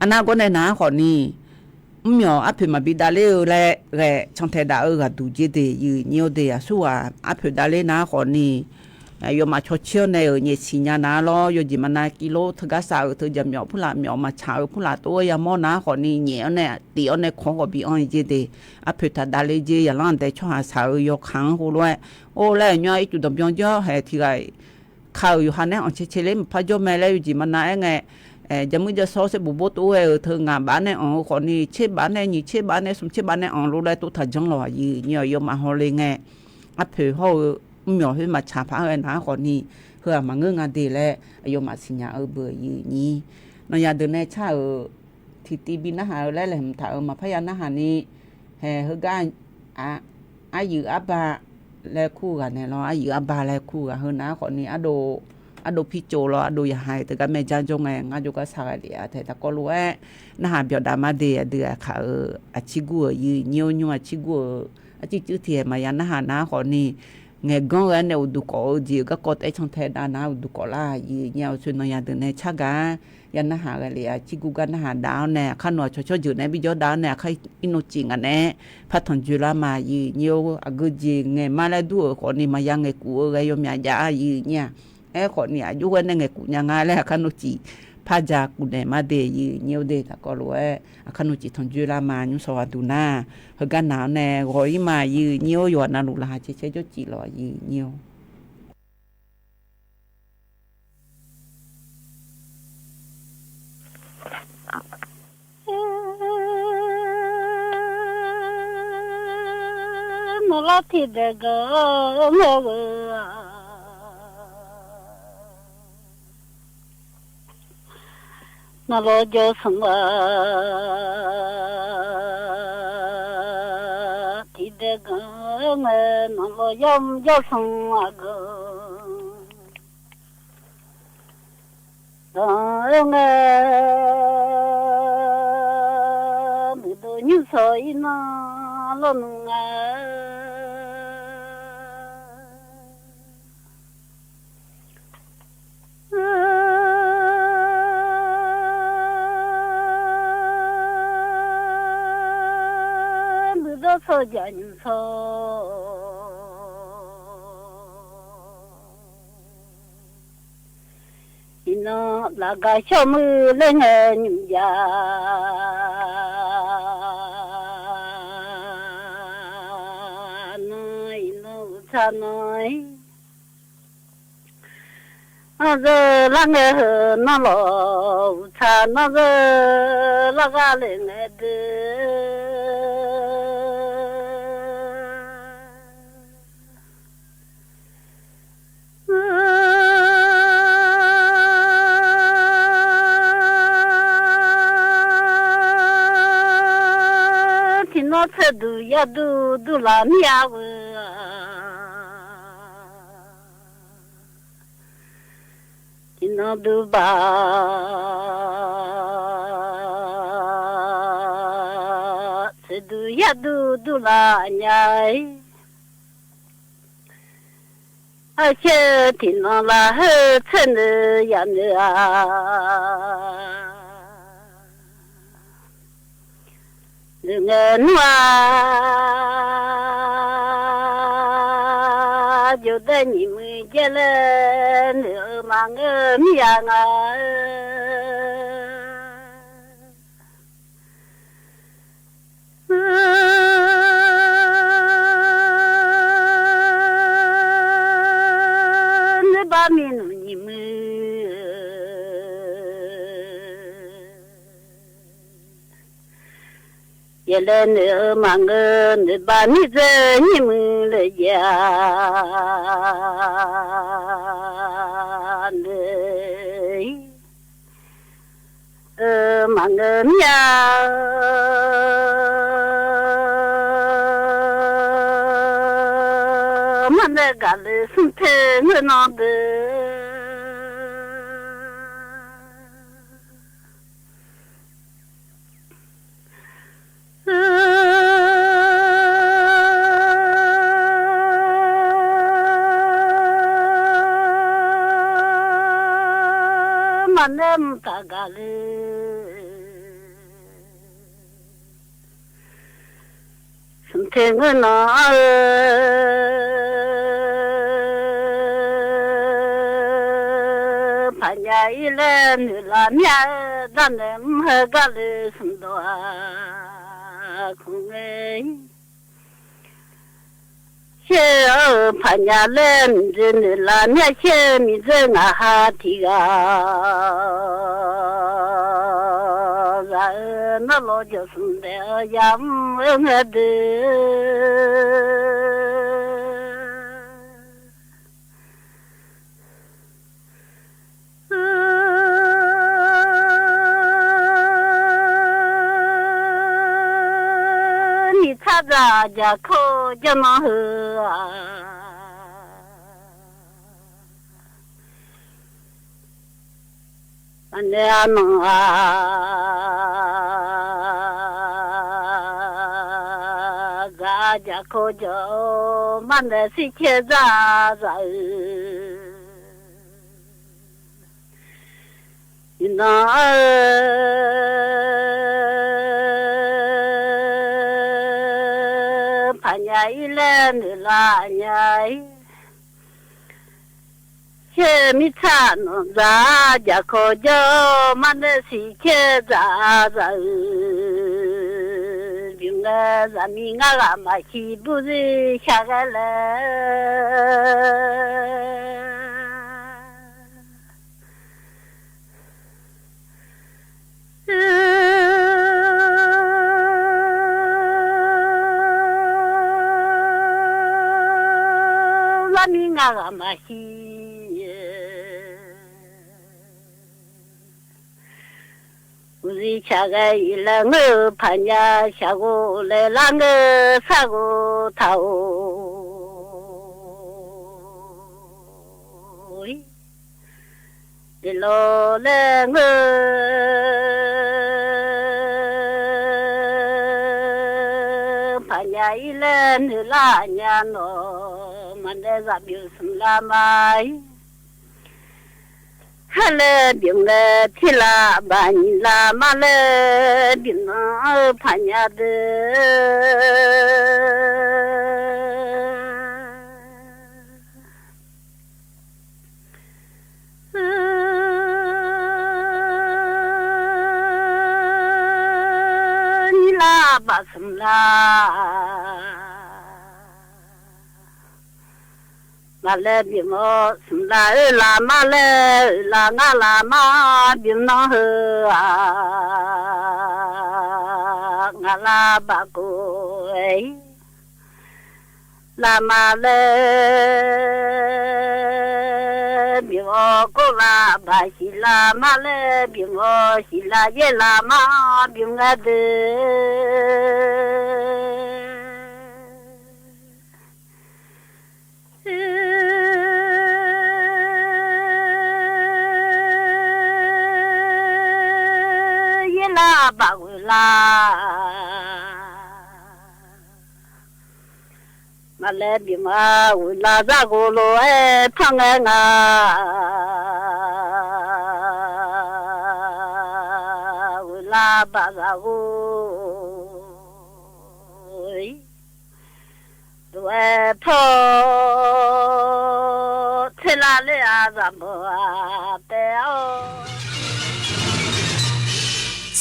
Arnar gawr nae nar khawfni mrmyawq arpoeq maqbi davler-eu laer ghae cantae dav-eu ghaq duq jeq de aqyuif aqnyir-or de. Aqsurghaq arpoeq davler nar khawfni aqyawfmaf cawcaer-awr nae-euq nyaef siqnya nar lawr. Yawjeq maqnav kiv lor teugar sav-euq teu jaqmyawf purlaf myawf maqtsaq-eu purlaf tov-aer yamawr nar khawfni nyaef-awr nae tif-awr nae kawq-awr ghawq bi anr-ir jeq de. Arpoeq taq davler jeq yaqlanr aqdae tsawrhaq saq-eu yawkaq-anr khoerlof-aer or laer aqnymr-aq ircuf danqbyan jawr haeq tiq ghaq ka-euq yawqha nae anq cae cae ler maqpar jawr mae laer yawjeq maqnav aer ngae, jaqmuir jashawr saerbof bawr tov-aer ghae-euq teu ngaq baf nae anq-eu khawfni tser baf nae nyiq tser baf nae smq tser baf nae anq lof laer tov taq janr lawq aqyuif aqnyir-or. Aqyawfmaf hawle ngae arpoeq hawr-eu mrmyawq khoer maqtsaq par ghae nar khawfni heu-aq maqngeur nga de laer aqyawfmaf siqnya-eu beu aqyuif aqnyir. Nawq yaq deuq nae car-euq tiqtiv bi narhaq-eu laer laeqhmq taq-euq maqpar ya narhaq ni, haeq heugar aryuif arba laer kur-eu ghaq nae lawr, aryuif arba laer kur-eu ghaq heu nar khawfni ardov, ardov pirtsov lawr ardov yaqhaiq teugar maerjar jawr ngae ngar jawrgar saqghae lef-a taeq taqkawv lof-aer narhaq byawq dav ma de. Aqdui aqkaq-euq aqcir gur-euq aqyuif aqnyir-or, nymr aqcir gur-euq arcuir cuir tiq haeq maqya narhaq nar khawfni ngaeqganr ghae-aer nae uqduq kawf-eu jeq-euq garkawv taef-aer cantae dav nar uqduq kawf lar aqyuif aqnyir-or. Tsoeq nawq yaq deuq nae car gaq-a ya narhaq ghae lef-a. Aqcir gur gar narhaq dav-awr nae aqkar nawq-aq cawqcawq jeuq nae bi jawr dav-awr nae aqkar irnov cif ngaq nae-aer par tanqjoe lar ma aqyuif aqnyir-or. Aqgeujeq ngaeq mar laer dur-euq khawfni maqya ngaeqkuf-eu ghae yawmyaq jav-a aqyuif aqnyir-aq. Aerkhawfni aqjox ghae nae ngaeqkuf nya nga laer aqkar navciq par ja kuf naeq ma de aqyuif aqnyir-or de. Taqkawv lof-aer aqkar navciq tanqjoe lar ma nymr sawq ghaq duq nar, heugar naq-awr nae ghawq-ir ma aqyuif aqnyir-or. Yawqha navluf laqkhaq cae cae jawrcif lawq aqyuif aqnyir-or. Nawqlar tiqdaeq ganq-anr ghae-eu-aq, nawqlawq jawrsanq-a. Tiqdaeq ganq-anr ghae nawqlawq yamr jawrsanq aqgeu danq-aer ngae, muiqdov nymr shawq-ir nar lawrnmr nga. Muiqdov shawq jaq nymr shawq. Iqnan lafgaq shawr muir laer ngae nymr jav. Nan iqnan uqtsaq nan-ir. Anr zeur lar ngae heu nanrlawq uqtsaq nanr zeur lar ghar le ngae deuq. Tseurduq yarduq durlaf mir-a gheu-aq, tiqnan duq baq tseurduq yarduq durlaf nya-ir. Arcaer-eu tiqnan lafkhoer tseurnoeq yanoeq-a. Noeqngae nmr-a, jawrdaer nyiq muiq jaer laer noeq-eu maqngeur mir-a nga-eu. Noeqbar mir nmq nyiq muiq-eu, yaeqlae noeq-eu maqngeur, noeqbar mir dzae nyiq muiq le jaev-a. Noeq-ir maqngeur mir-a. Marnae gaqle smrter ngeur nan deuq. Marnae mqtaf gaqle smrter ngeur nan-eu paqnya-ir laer noeqlaf mir-a. Darnaeq mr heugar le smrdawq-aq, kmqngae-ir. Sher-eu paqnya laer miqdzae noeqlaf mir-a. Sher-eu miqdzae ngaq ha tiq ghaq zaq-eu narlawq jawq smq daef-eu yamr-eu ngae deuq. Mirtsaq dzaq jaqkawr janr nan heu-aq, maqnaeq arnan-aq, dzaq jaqkawr jawr-awr marnae sircaer dzaq zaq-eu. Iqnan-eu paqnya-ir laer noeqlaf nya-ir. Sher-eu mirtsaq nawq dzaq jaqkawr jawr-awr marnae sircaer dzaq zaq-eu. Bif ngae zaqmiq ngar ghaq maqsiq burzir shaqghae laer. Zaqmiq ngar ghaq maqsiq uqzir shaqghae-ir laer ngeur-eu paqnya shaqghof laer lar ngeur sar ghof taq-or. Deqlawq laer ngeur paqnya-ir laer noeqlar nya nawq maqnaeq zaq bif smq lar ma-ir. Heuler bif ngae tirlaf baf nyiq lar ma laer bif nan-eu paqnya deuq. Nyiq lar baf smq lar ma laer bif-awr, smq lar oe lar ma laer oe lar ngar lar ma bif nan heu-aq, ngaq lar baf kov-aer lar ma laer bif-awr, kov lar baf siq lar ma laer bif-awr, siq lar yaer lar ma bif ngae deuq. baf ghoeqlar. Ngaq laer bif ma ghoeqlar zar ghov lof-aer par ngae nga. Ghoeqlar baf zaq ghov-ir lof-aer par-awr, tserlar ler-aq zaqmeuq-aq taef-awr.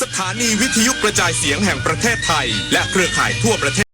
สถานีวิทยุกระจายเสียงแห่งประเทศไทย และเครือข่ายทั่วประเทศ